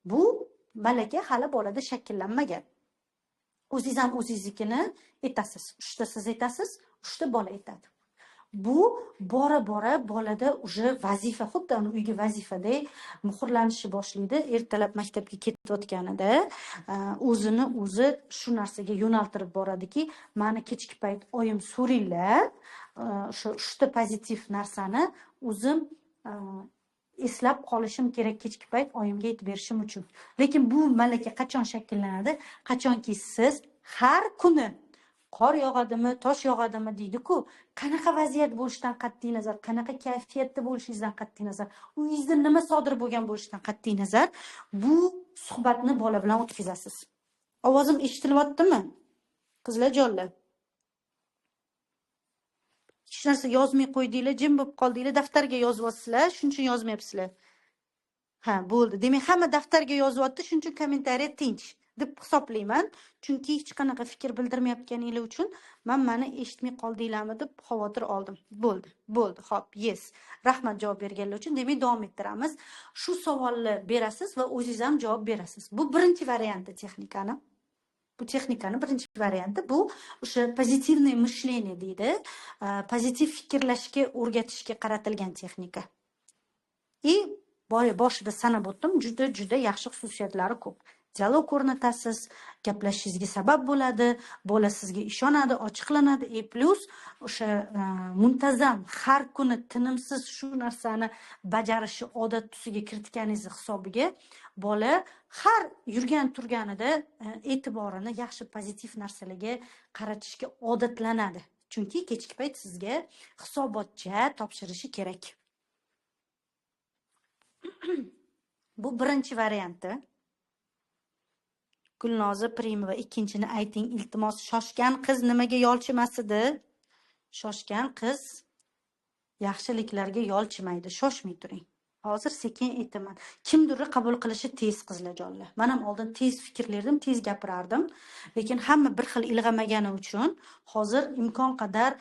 [SPEAKER 1] bu malaka hali bolada shakllanmagan. O'zingiz ham o'zingiznikini aytasiz. 3ta siz aytasiz, 3ta bola aytadi. Bu bora-bora bolada уже vazifa, xuddi uni uyga vazifadek muhrlanishni boshlaydi. Ertalab maktabga ketayotganida o'zini o'zi shu narsaga yo'naltirib boradiki, meni kechki payt oyim so'ringlar, o'sha 3ta pozitiv narsani o'zim eslab qolishim kerak kechki payt oyimga aytib berishim uchun. Lekin bu malaka qachon shakllanadi? Qachonki siz har kuni qor yog'adimi, tosh yog'adimi deydi-ku, qanaqa vaziyat bo'lishidan qat'iy nazar, qanaqa kayfiyatda bo'lishingizdan qat'iy nazar, uyingizda nima sodir bo'lgan bo'lishidan qat'iy nazar, bu suhbatni bola bilan o'tkazasiz. Ovozim eshitilyaptimi? Qizlar, jonlar. Hech narsa yozmay qo'ydinglar, jim bo'lib qoldinglar, daftarga yozyapsizlar, shuning uchun yozmayapsizlar. Ha, bo'ldi. Demak, hamma daftarga yozyapti, shuning uchun kommentariya tinch deb hisoblayman. Chunki hech qanaqa fikr bildirmayotganinglar uchun men meni eshitmay qoldinglarmi deb xavotir oldim. Bo'ldi, bo'ldi. Xo'p, yes. Rahmat javob berganlar uchun. Demak, davom ettiramiz. Shu savolni berasiz va o'zingiz ham javob berasiz. Bu birinchi varianti texnikani. Bu texnikani birinchi varianti bu o'sha позитивное мышление deydi. Pozitiv fikrlashga o'rgatishga qaratilgan texnika. И boya boshida sanab o'tdim, juda juda yaxshi xususiyatlari ko'p. Dialog o'rnatasiz, gaplashishingizga sabab bo'ladi, bola sizga ishonadi, ochiqlanadi. И плюс o'sha muntazam har kuni tinimsiz shu narsani bajarishi odat tusiga kiritganingiz hisobiga bola har yurgan turganida e'tiborini yaxshi pozitiv narsalarga qaratishga odatlanadi. Chunki kechki payt sizga hisobotcha topshirishi kerak. Bu birinchi varianti. Gulnoza Primova, ikkinchini ayting iltimos. Shoshgan qiz nimaga yolchimas edi? Shoshgan qiz yaxshiliklarga yolchimaydi. Shoshmay turing. Hozir sekin aytaman. Kimdir qabul qilishi tez, qizlarjonlar. Men ham oldin tez fikrlardim, tez gapirardim. Lekin hamma bir xil ilg'amagani uchun hozir imkon qadar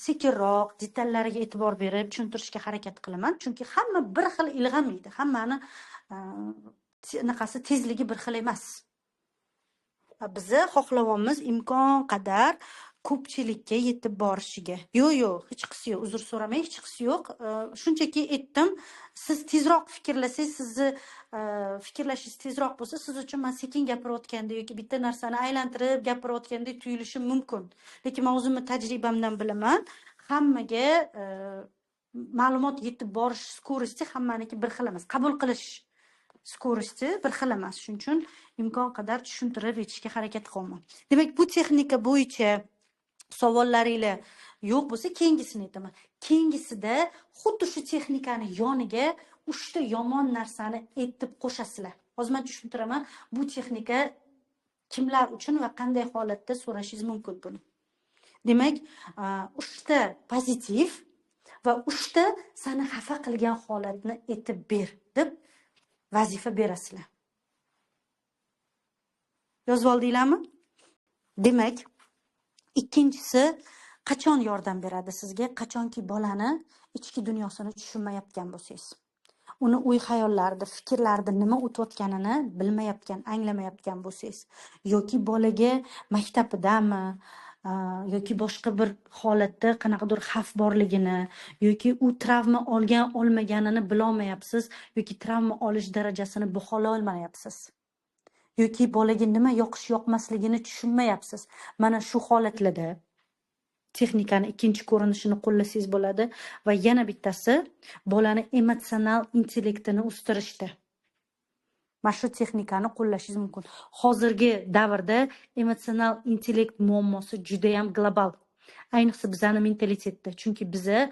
[SPEAKER 1] sekinroq, detallariga e'tibor berib tushuntirishga harakat qilaman. Chunki hamma bir xil ilg'amaydi. Hammani anaqasi tezligi bir xil emas. Bizni xohlayapmiz imkon qadar ko'pchilikka yetib borishiga. Yo'q, yo'q, hech qisi yo'q, uzr so'ramang, hech qisi yo'q. Shunchaki aytdim, siz tezroq fikrlasangiz, sizni fikrlashingiz tezroq bo'lsa, siz uchun men sekin gapirayotganda yoki bitta narsani aylantirib gapirayotgandek tuyulishi mumkin. Lekin men o'zimni tajribamdan bilaman, hammaga ma'lumot yetib borish скорости hammaniki bir xil emas. Qabul qilish скорости bir xil emas. Shuning uchun imkon qadar tushuntirib yetishga harakat qilaman. Demak, bu texnika bo'yicha savollaringlar yo'q bo'lsa, keyingisini aytaman. Keyingisida xuddi shu texnikani yoniga 3 ta yomon narsani aytib qo'shasizlar. Hozir men tushuntiraman, bu texnika kimlar uchun va qanday holatda so'rashingiz mumkin buni. Demak, 3 ta pozitiv va 3 ta seni xafa qilgan holatni aytib ber deb vazifa berasizlar. Yozib oldinglarmi? Demak, ikkinchisi qachon yordam beradi sizga? Qachonki bolani ichki dunyosini tushunmayotgan bo'lsangiz, uni o'y xayollarida, fikrlarida nima o'tayotganini bilmayotgan, anglamayotgan bo'lsangiz, yoki bolaga maktabidami yoki boshqa bir holatda qanaqadir xavf borligini, yoki u travma olgan olmaganini bilolmayapsiz, yoki travma olish darajasini baholay olmayapsiz, yoki bolaga nima yoqish yoqmasligini tushunmayapsiz. Mana shu holatlarda texnikani ikkinchi ko'rinishini qo'llasangiz bo'ladi. Va yana bittasi bolani emotsional intellektini o'stirishda. Mana shu texnikani qo'llashingiz mumkin. Hozirgi davrda emotsional intellekt muammosi juda ham global. Ayniqsa bizani mentalitetda, chunki biza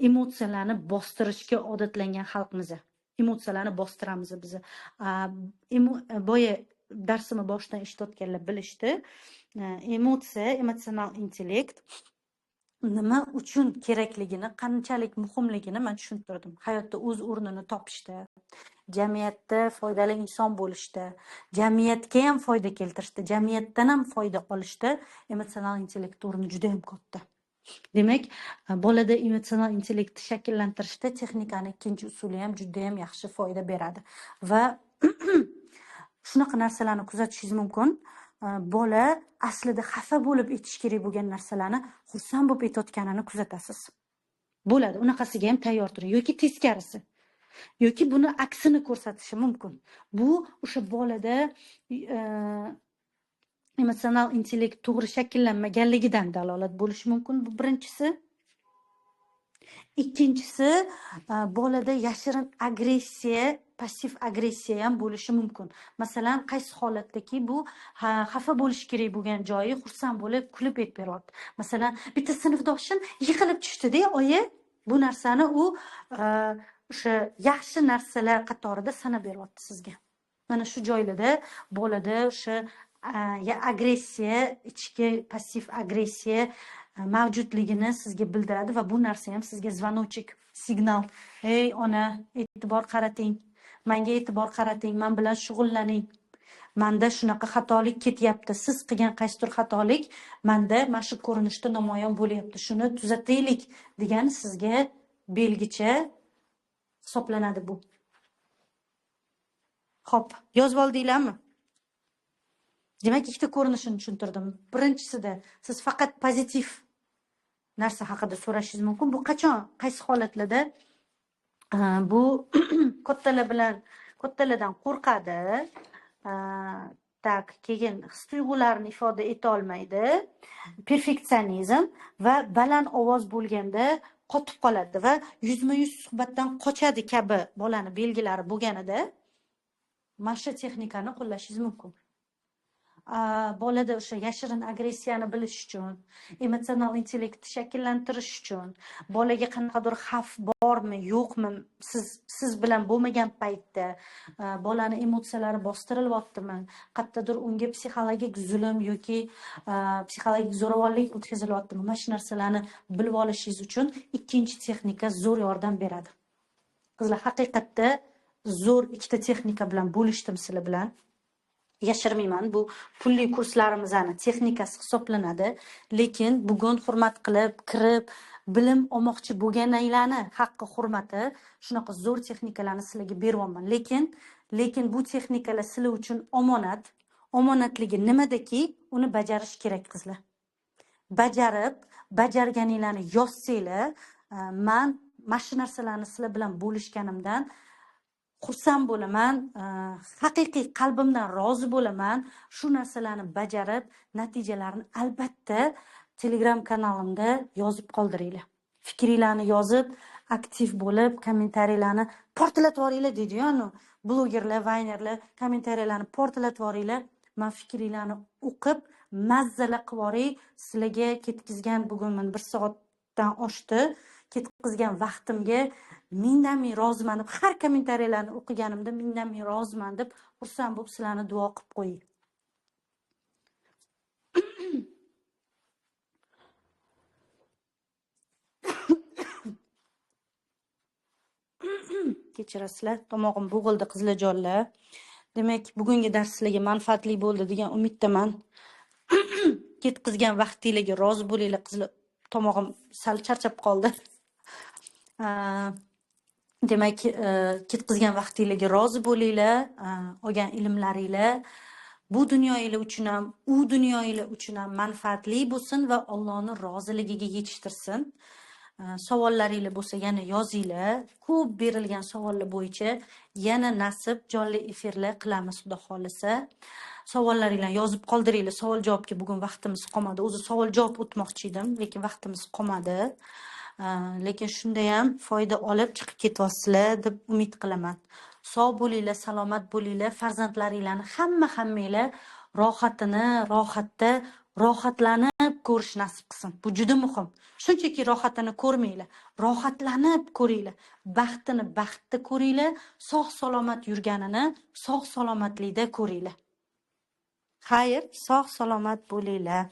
[SPEAKER 1] emotsiyalarni bostirishga odatlangan xalqmiz. Emotsiyalarni bostiramiz biz. Boya darsimni boshidan eshitayotganlar bilishdi. Emotsiya, emotsional intellekt nima uchun kerakligini, qanchalik muhimligini men tushuntirdim. Hayotda o'z o'rnini topishda, jamiyatda foydali inson bo'lishda, jamiyatga ham foyda keltirishda, jamiyatdan ham foyda olishda emotsional intellekt o'rni juda ham katta. Demak, bolada emotsional intellektni shakllantirishda texnikani ikkinchi usuli ham juda ham yaxshi foyda beradi. Va shunaqa narsalarni kuzatishingiz mumkin. Bola aslida xafa bo'lib aytish kerak bo'lgan narsalarni xursand bo'lib aytayotganini kuzatasiz. Bo'ladi, unaqasiga ham tayyor turing, yoki teskarisi, yoki buni aksini ko'rsatishi mumkin. Bu o'sha bolada emotsional intellekt to'g'ri shakllanmaganligidan dalolat bo'lishi mumkin. Bu birinchisi. Ikkinchisi, bolada yashirin agressiya, passiv agressiya ham bo'lishi mumkin. Masalan, qaysi holatdaki bu xafa bo'lishi kerak bo'lgan joyi xursand bo'lib kulib aytib beryapti. Masalan, bitta sinfdoshim yiqilib tushdi-da, oyi, bu narsani u o'sha yaxshi narsalar qatorida sanab beryapti sizga. Mana shu joylarda bolada o'sha agressiya, ichki passiv agressiya mavjudligini sizga bildiradi va bu narsa ham sizga звоночек, signal. Ey ona, e'tibor qarating, menga e'tibor qarating, men bilan shug'ullaning. Menda shunaqa xatolik ketyapti. Siz qilgan qaysidir xatolik menda mana shu ko'rinishda namoyon bo'lyapti. Shuni tuzataylik degan sizga belgicha hisoblanadi bu. Xo'p, yozib oldinglarmi? Demak, ikkita ko'rinishini tushuntirdim. Birinchisida siz faqat pozitiv narsa haqida so'rashingiz mumkin. Bu qachon, qaysi holatlarda? Bu kattalar bilan, kattalardan qo'rqadi. Tak, keyin his-tuyg'ularini ifoda eta olmaydi, perfeksionizm va baland ovoz bo'lganda qotib qoladi va yuzma-yuz suhbatdan qochadi kabi bolani belgilari bo'lganida mana shu texnikani qo'llashingiz mumkin. Bolada o'sha yashirin agressiyani bilish uchun, emotsional intellektni shakllantirish uchun, bolaga qanaqadir xavf bormi, yo'qmi, siz bilan bo'lmagan paytda bolani emotsiyalari bostirilyaptimi, qayerdadir unga psixologik zulm yoki psixologik zo'ravonlik o'tkazilyaptimi, mana shu narsalarni bilib olishingiz uchun ikkinchi texnika zo'r yordam beradi. Qizlar, haqiqatda zo'r ikkita texnika bilan bo'lishdim sizlar bilan. Yashirmayman, bu pulli kurslarimizni texnikasi hisoblanadi, lekin bugun hurmat qilib, kirib, bilim olmoqchi bo'lganlarni haqqi hurmati shunaqa zo'r texnikalarni sizlarga beryapman. Lekin bu texnikalar sizlar uchun omonat. Omonatligi nimadaki, uni bajarish kerak qizlar. Bajarib, bajarganinglarni yozsanglar, man mana shu narsalarni sizlar bilan bo'lishganimdan xursand bo'laman, haqiqiy qalbimdan rozi bo'laman. Shu narsalarni bajarib, natijalarini albatta Telegram kanalimda yozib qoldiringlar. Fikringlarni yozib, aktiv bo'lib, kommentariyalarni portlatib yuboringlar deydi-yu, anu blogerlar, vaynerlar kommentariyalarni portlatib yuboringlar. Men fikringlarni o'qib, mazzalar qilib yuboray. Sizlarga ketkizgan bugun men 1 soatdan oshdi. Ketkizgan vaqtimga mingdan ming roziman deb, har kommentariyalarni o'qiganimda mingdan ming roziman deb xursand bo'lib sizlarni duo qilib qo'ying. Kechirasizlar, tomog'im bo'g'ildi qizlarjonlar. Demak, bugungi dars sizlarga manfaatli bo'ldi degan umiddaman. Ketkizgan vaqtingizga rozi bo'linglar qizlar. Tomog'im sal charchab qoldi. Demak, ketkizgan vaqtingizga rozi bo'linglar, olgan ilmlaringlar bu dunyoinglar uchun ham, u dunyoinglar uchun ham manfaatli bo'lsin va Allohning roziligiga yetishtirsin. Savollaringlar bo'lsa yana yozinglar. Ko'p berilgan savollar bo'yicha yana nasib jonli efirlar qilamiz, Xudo xolisa. Savollaringlarni yozib qoldiringlar. Savol javobga bugun vaqtimiz qolmadi. O'zi savol javob o'tmoqchi edim, lekin vaqtimiz qolmadi. Lekin shunda ham foyda olib chiqib ketyapsizlar deb umid qilaman. Sog' bo'linglar, salomat bo'linglar, farzandlaringlarni hammanglar rohatini, rohatda rohatlanib ko'rish nasib qilsin. Bu juda muhim. Shunchaki rohatini ko'rmanglar, rohatlanib ko'ringlar, baxtini baxtda ko'ringlar, sog' salomat yurganini sog' salomatlikda ko'ringlar. Xayr, sog' salomat bo'linglar.